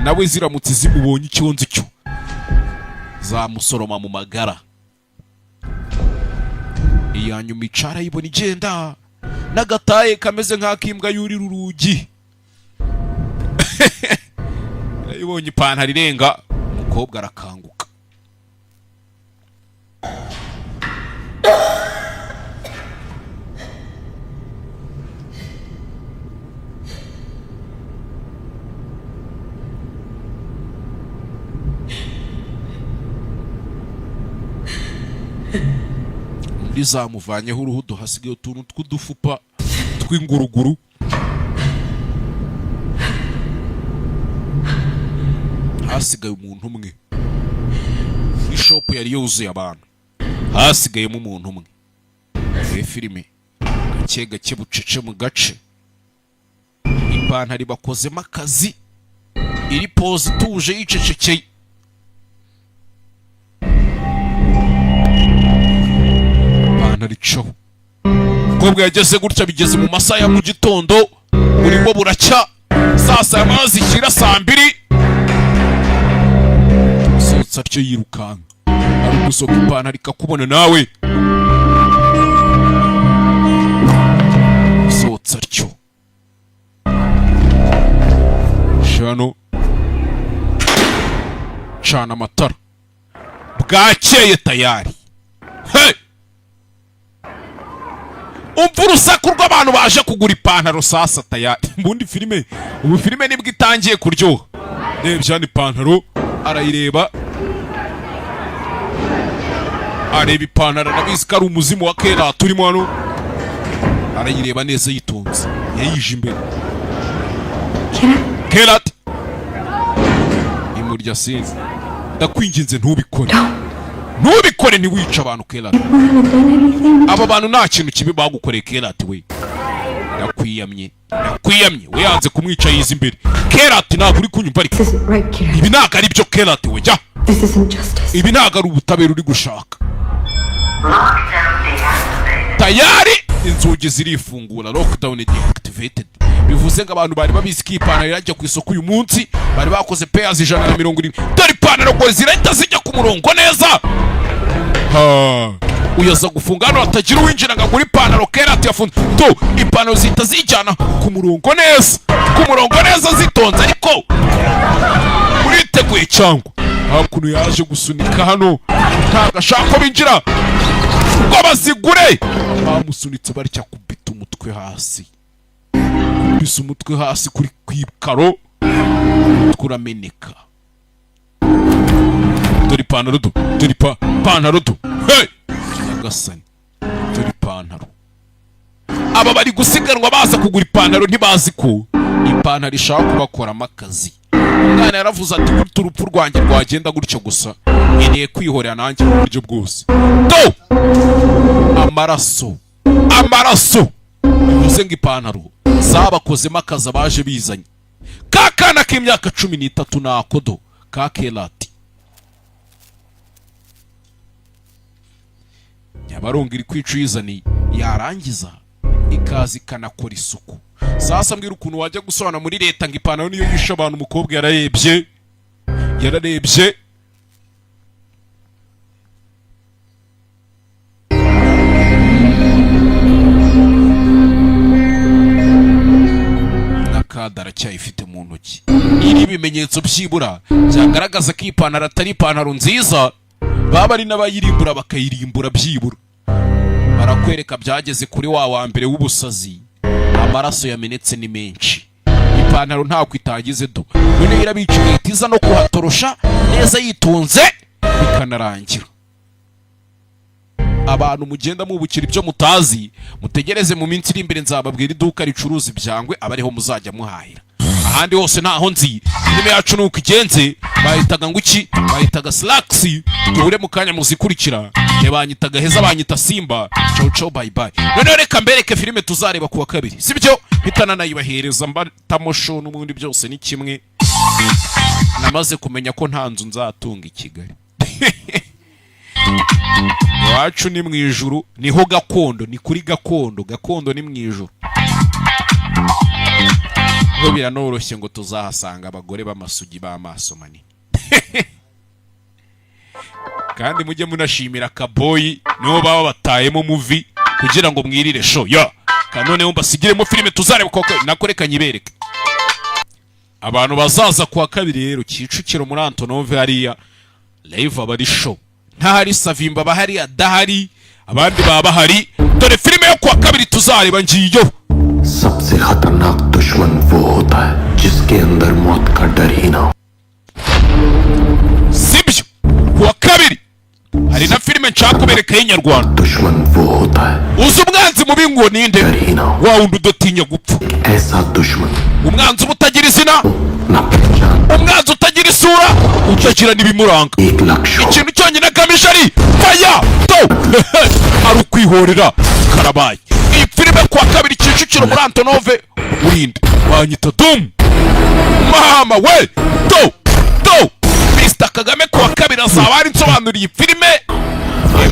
nawe. Ziramutse zimubonye, icyo nzi cyo zamusoroma mu magara. Iya nyuma icara ayibona igenda n'agataye kameze nk'ak'imbwa yurira urugi. Yarayibonye ipantaro irenga, umukobwa arakanguka. Undi zamuvanyeho uruhudo, hasigaye utuntu tw'udufupa tw'inguruguru. Hasigaye umuntu umwe muri shop yari yuzuye abantu, hasigayemo umuntu umwe. Iyi filime Gake gake, bucece mu gace, ipantaro bakozemo akazi, iri pose ituje yicecekeye. Ipantaro icaho. Umukobwa yageze gutya, bigeze mu masaha ya mu gitondo, burimo buracya, saa saba zishyira saa 2. Usohotse atyo yirukanka, ari gusohoka ipantaro ikakubona nawe. Usohotse atyo shano, cana amatara, bwakeye tayari. Hey! Umva urusaku rw'abantu baje kugura ipantaro. Sasa tayari ubundi filime, ubu filime nibwo itangiye kuryoha. Rebye hano, ipantaro arayireba, areba ipantaro, arabizi ko ari umuzimu wa kera turimo hano. Arayireba neza yitonze, yayije imbere. Kerat imurya sinzi. Ndakwinginze ntubikore, ntubikore, ntiwice abantu Kerat. People haven't done anything. Aba bantu nta kintu kibi bagukoreye Kerat we, ndakwiyamye, ndakwiyamye. We yanze kumwica, yiza imbere. Kerat, ntabwo uri kunyumva ariko. Right, Kirat. Ibi ntabwo ari byo Kerat we, jya. This isn't justice. Ibi ntabwo ari ubutabera uri gushaka. Tayari inzugi zirifungura, lockdown deactivated. Bivuze ngo abantu bari babizi ko iyi ipantaro irajya ku isoko uyu munsi, bari bakoze pairs 170. Dore ipantaro ngo zirahita zijya ku murongo neza. Ha. Uyaza gufunga hano hatagira uwinjira ngo agure ipantaro. Kera yafunze to, ipantaro zihita zijyana ku murongo neza, ku murongo neza zitonze. Ariko uriteguye cyangwa? Hakuno yaje gusunika hano, ntabwo ashaka ko binjira ngo bazigure. Bamusunitse batya, kubita umutwe hasi, kubise umutwe hasi kuri ku ikaro, umutwe urameneka. Dore ipantaro do, dore ipantaro do. Hey! Nyagasani, dore ipantaro. Aba bari gusiganwa baza kugura ipantaro, ntibazi ko ipantaro ishaka kubakoramo akazi. Umwana yaravuze ati: "Gutya urupfu rwanjye rwagenda gutyo gusa, nkeneye kwihorera nanjye mu buryo bwose." Do, amaraso, amaraso! Bivuze ngo ipantaro zabakozemo akazi abaje bizanye. Ka kana k'imyaka 13 nako do, ka Kerati. Nyabarongo iri kwica uyizaniye, yarangiza ikaza ikanakora isuku. Sasa mbwira ukuntu wajya gusobanura muri leta ngo ipantaro niyo yishe abantu. Umukobwa yararebye, yararebye. N'akada aracyayifite mu ntoki. Iri ibimenyetso byibura byagaragaza ko iyi ipantaro atari ipantaro nziza, baba ari n'abayirimbura bakayirimbura. Byibura barakwereka byageze kuri wa wa mbere w'ubusazi, amaraso yamenetse ni menshi, ipantaro ntako itagize do. Noneho irabica, igahita iza no kuhatorosha neza yitonze, bikanarangira. Abantu mugenda mubukira ibyo mutazi, mutegereze mu minsi iri imbere nzababwira iduka ricuruza ibyangwe, aba ariho muzajya muhahira, ahandi hose ntaho nzi. Filime yacu nuko igenze, bahitaga ngo iki? Bahitaga Slaxx. Duhure mu kanya muzikurikira. Ntibanyitaga heza, banyita Simba. Ciao ciao, bye bye. Noneho reka mbereke filime tuzareba ku wa kabiri, sibyo? Mpita nanayibahereza mbatamosho, n'ubundi byose ni kimwe. Namaze kumenya ko nta nzu nzatunga i Kigali. Iwacu ni mu ijuru, niho gakondo, ni kuri gakondo. Gakondo ni mu ijuru ho, biranoroshye ngo tuzahasanga abagore b'amasugi b'amaso manini. Kandi mujye munashimira Kaboyi, nibo baba batayemo movie kugira ngo mwirire show ya noneho mbasigiremo filime tuzareba koko. Nako reka nyibereke abantu bazaza kuwa kabiri rero Kicukiro muri Antonove hariya, live aba ari show. Ntahari Savimba bahari, adahari abandi baba bahari. Dore filime yo kuwa kabiri tuzareba ngiyo. सबसे खतरनाक दुश्मन वो होता है जिसके अंदर मौत का डर ही ना हो। Sibyo, kuwa kabiri hari na filime nshaka kubereka y'inyarwanda. दुश्मन वो होता है Uzi umwanzi mubi ngo ninde? Wa wundi udatinya gupfa. ऐसा दुश्मन Umwanzi uba utagira izina, umwanzi utagira isura, utagira n'ibimuranga, ikintu cyonyine agamije Akuramo ijari faya to ari ukwihorera karabaye. Iyi filime kuwa kabiri, Kicukiro muri Antonove. Urinde wanyita Dum mama we to to Mr Kagame. Kuwa kabiri azaba ari nsobanuriye filime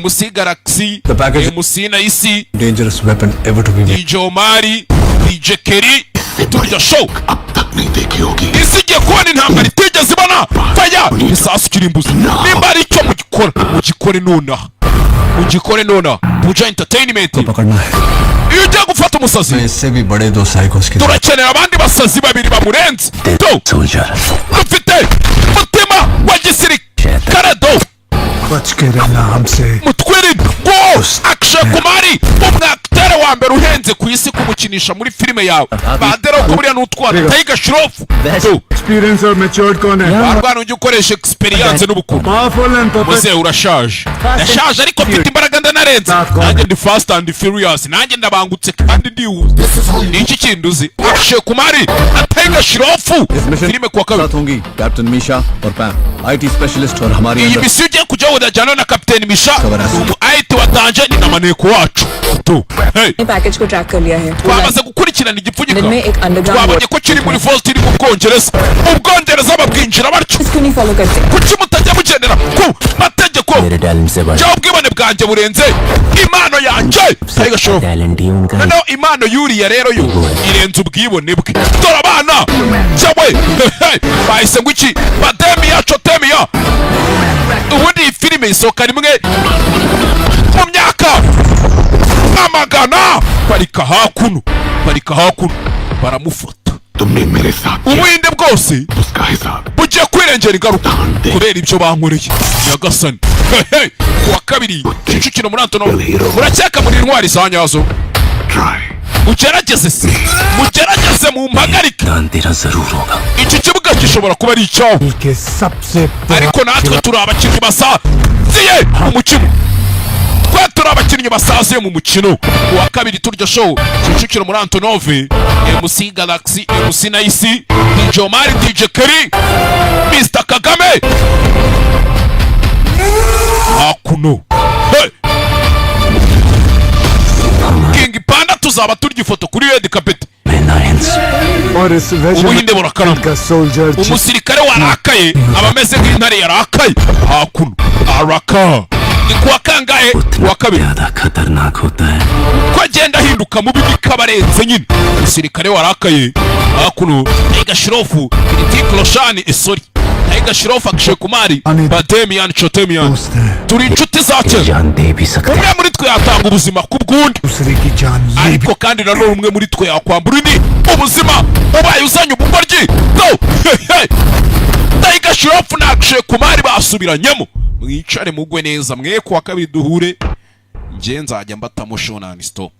MC Galaxy, MC Nice, Dangerous weapon ever to be made. DJ Omari, DJ Kerry, turya show. Isi igiye kubona intambara itigeze ibona. Faya isasu kirimbuzi. Nimba ari icyo mugikora, mugikore nonaha, mugikore nonaha. Puja Entertainment. पकड़ना है Iyo ugiye gufata umusazi, इससे भी बड़े दो psychos की turakenera abandi basazi babiri bamurenze do. Dufite mutima wa gisirikare do. बच के रहना हमसे. Mutwirinde ngo Akshay Kumar, umwakitere wa mbere uhenze ku isi kumukinisha muri filime yawe, badera ko buriya n'utwana Tiger Shroff do. Experience और matured कौन है? Warwana ujya ukoresha experience n'ubukuru. Powerful and Muzehe, urashaje. Ndashaje ariko mfite imbaraga, ndanarenze. Nanjye ndi fast and furious, nanjye ndabangutse kandi ndihuse. Ni iki kindi uzi? Akshay Kumar na Tiger Shroff, filime kuwa kabiri. साथ होंगी captain Misha और पैम, IT specialist और हमारी Iyi अंदर misiyo ugiye kujyaho udajyana na kapiteni Misha, ni umu IT watanje, ni na maneko wacu tu. Hey. Package को track कर लिया है. Twamaze gukurikirana igipfunyika. में एक underground Twabonye ko kiri muri vault iri mu Bwongereza. Ubwongereza babwinjira batyo. क्यों नहीं follow करते? Kuki mutajya mugendera ku mategeko? Cyangwa ubwibone bwanjye burenze impano yanjye? Tiger Shroff, noneho impano yuriya rero yo irenze ubwibone bwe. Dore abana cyawe bahise ngo iki? Bademiya cotemiya. Ubundi iyi filime isohoka rimwe mu myaka amagana. Parika hakuno, parika hakuno, baramufata. तुमने मेरे साथ Ubuhinde bwose उसका हिसाब bugiye kwirengera ingaruka kubera ibyo bankoreye. Nyagasani. Hehe, kuwa kabiri, Kicukiro muri Antonov. Murakeka muri intwari za nyazo? Mugerageze se, mugerageze mumpagarike. Iki kibuga gishobora kuba ari icyawe, के सबसे ariko natwe turi abakinnyi basaziye mu mukino. Twe turi abakinnyi basaziye mu mukino. Kuwa kabiri, turya show, Kicukiro muri Antonove. MC Galaxy, MC Nice, DJ Omari, DJ Kerry, Mr Kagame hakuno. Hey! King Panda, tuzaba turya ifoto kuri red carpet. और इस Ubuhinde burakarama. का soldier Umusirikare warakaye aba ameze nk'intare yarakaye. Hakuno araka. Ni kuwa kangahe? Kuwa kabiri. खतरनाक होता है. Ko agenda ahinduka mubi niko aba arenze nyine. Umusirikare warakaye hakuno. Tiger Shroff, Hrithik Roshan, esori, Tiger Shroff, Akshay Kumar, Bademian Chotemian. Turi inshuti za kera. Umwe muri twe yatanga ubuzima ku bw'undi, दूसरे की जान ये ariko kandi nanone umwe muri twe yakwambura undi ubuzima ubaye uzanye ubugoryi do. Tiger Shroff na Akshay Kumar basubiranyemo. Mwicare mugwe neza mwe. Kuwa kabiri duhure, njye nzajya mbatamo show non stop.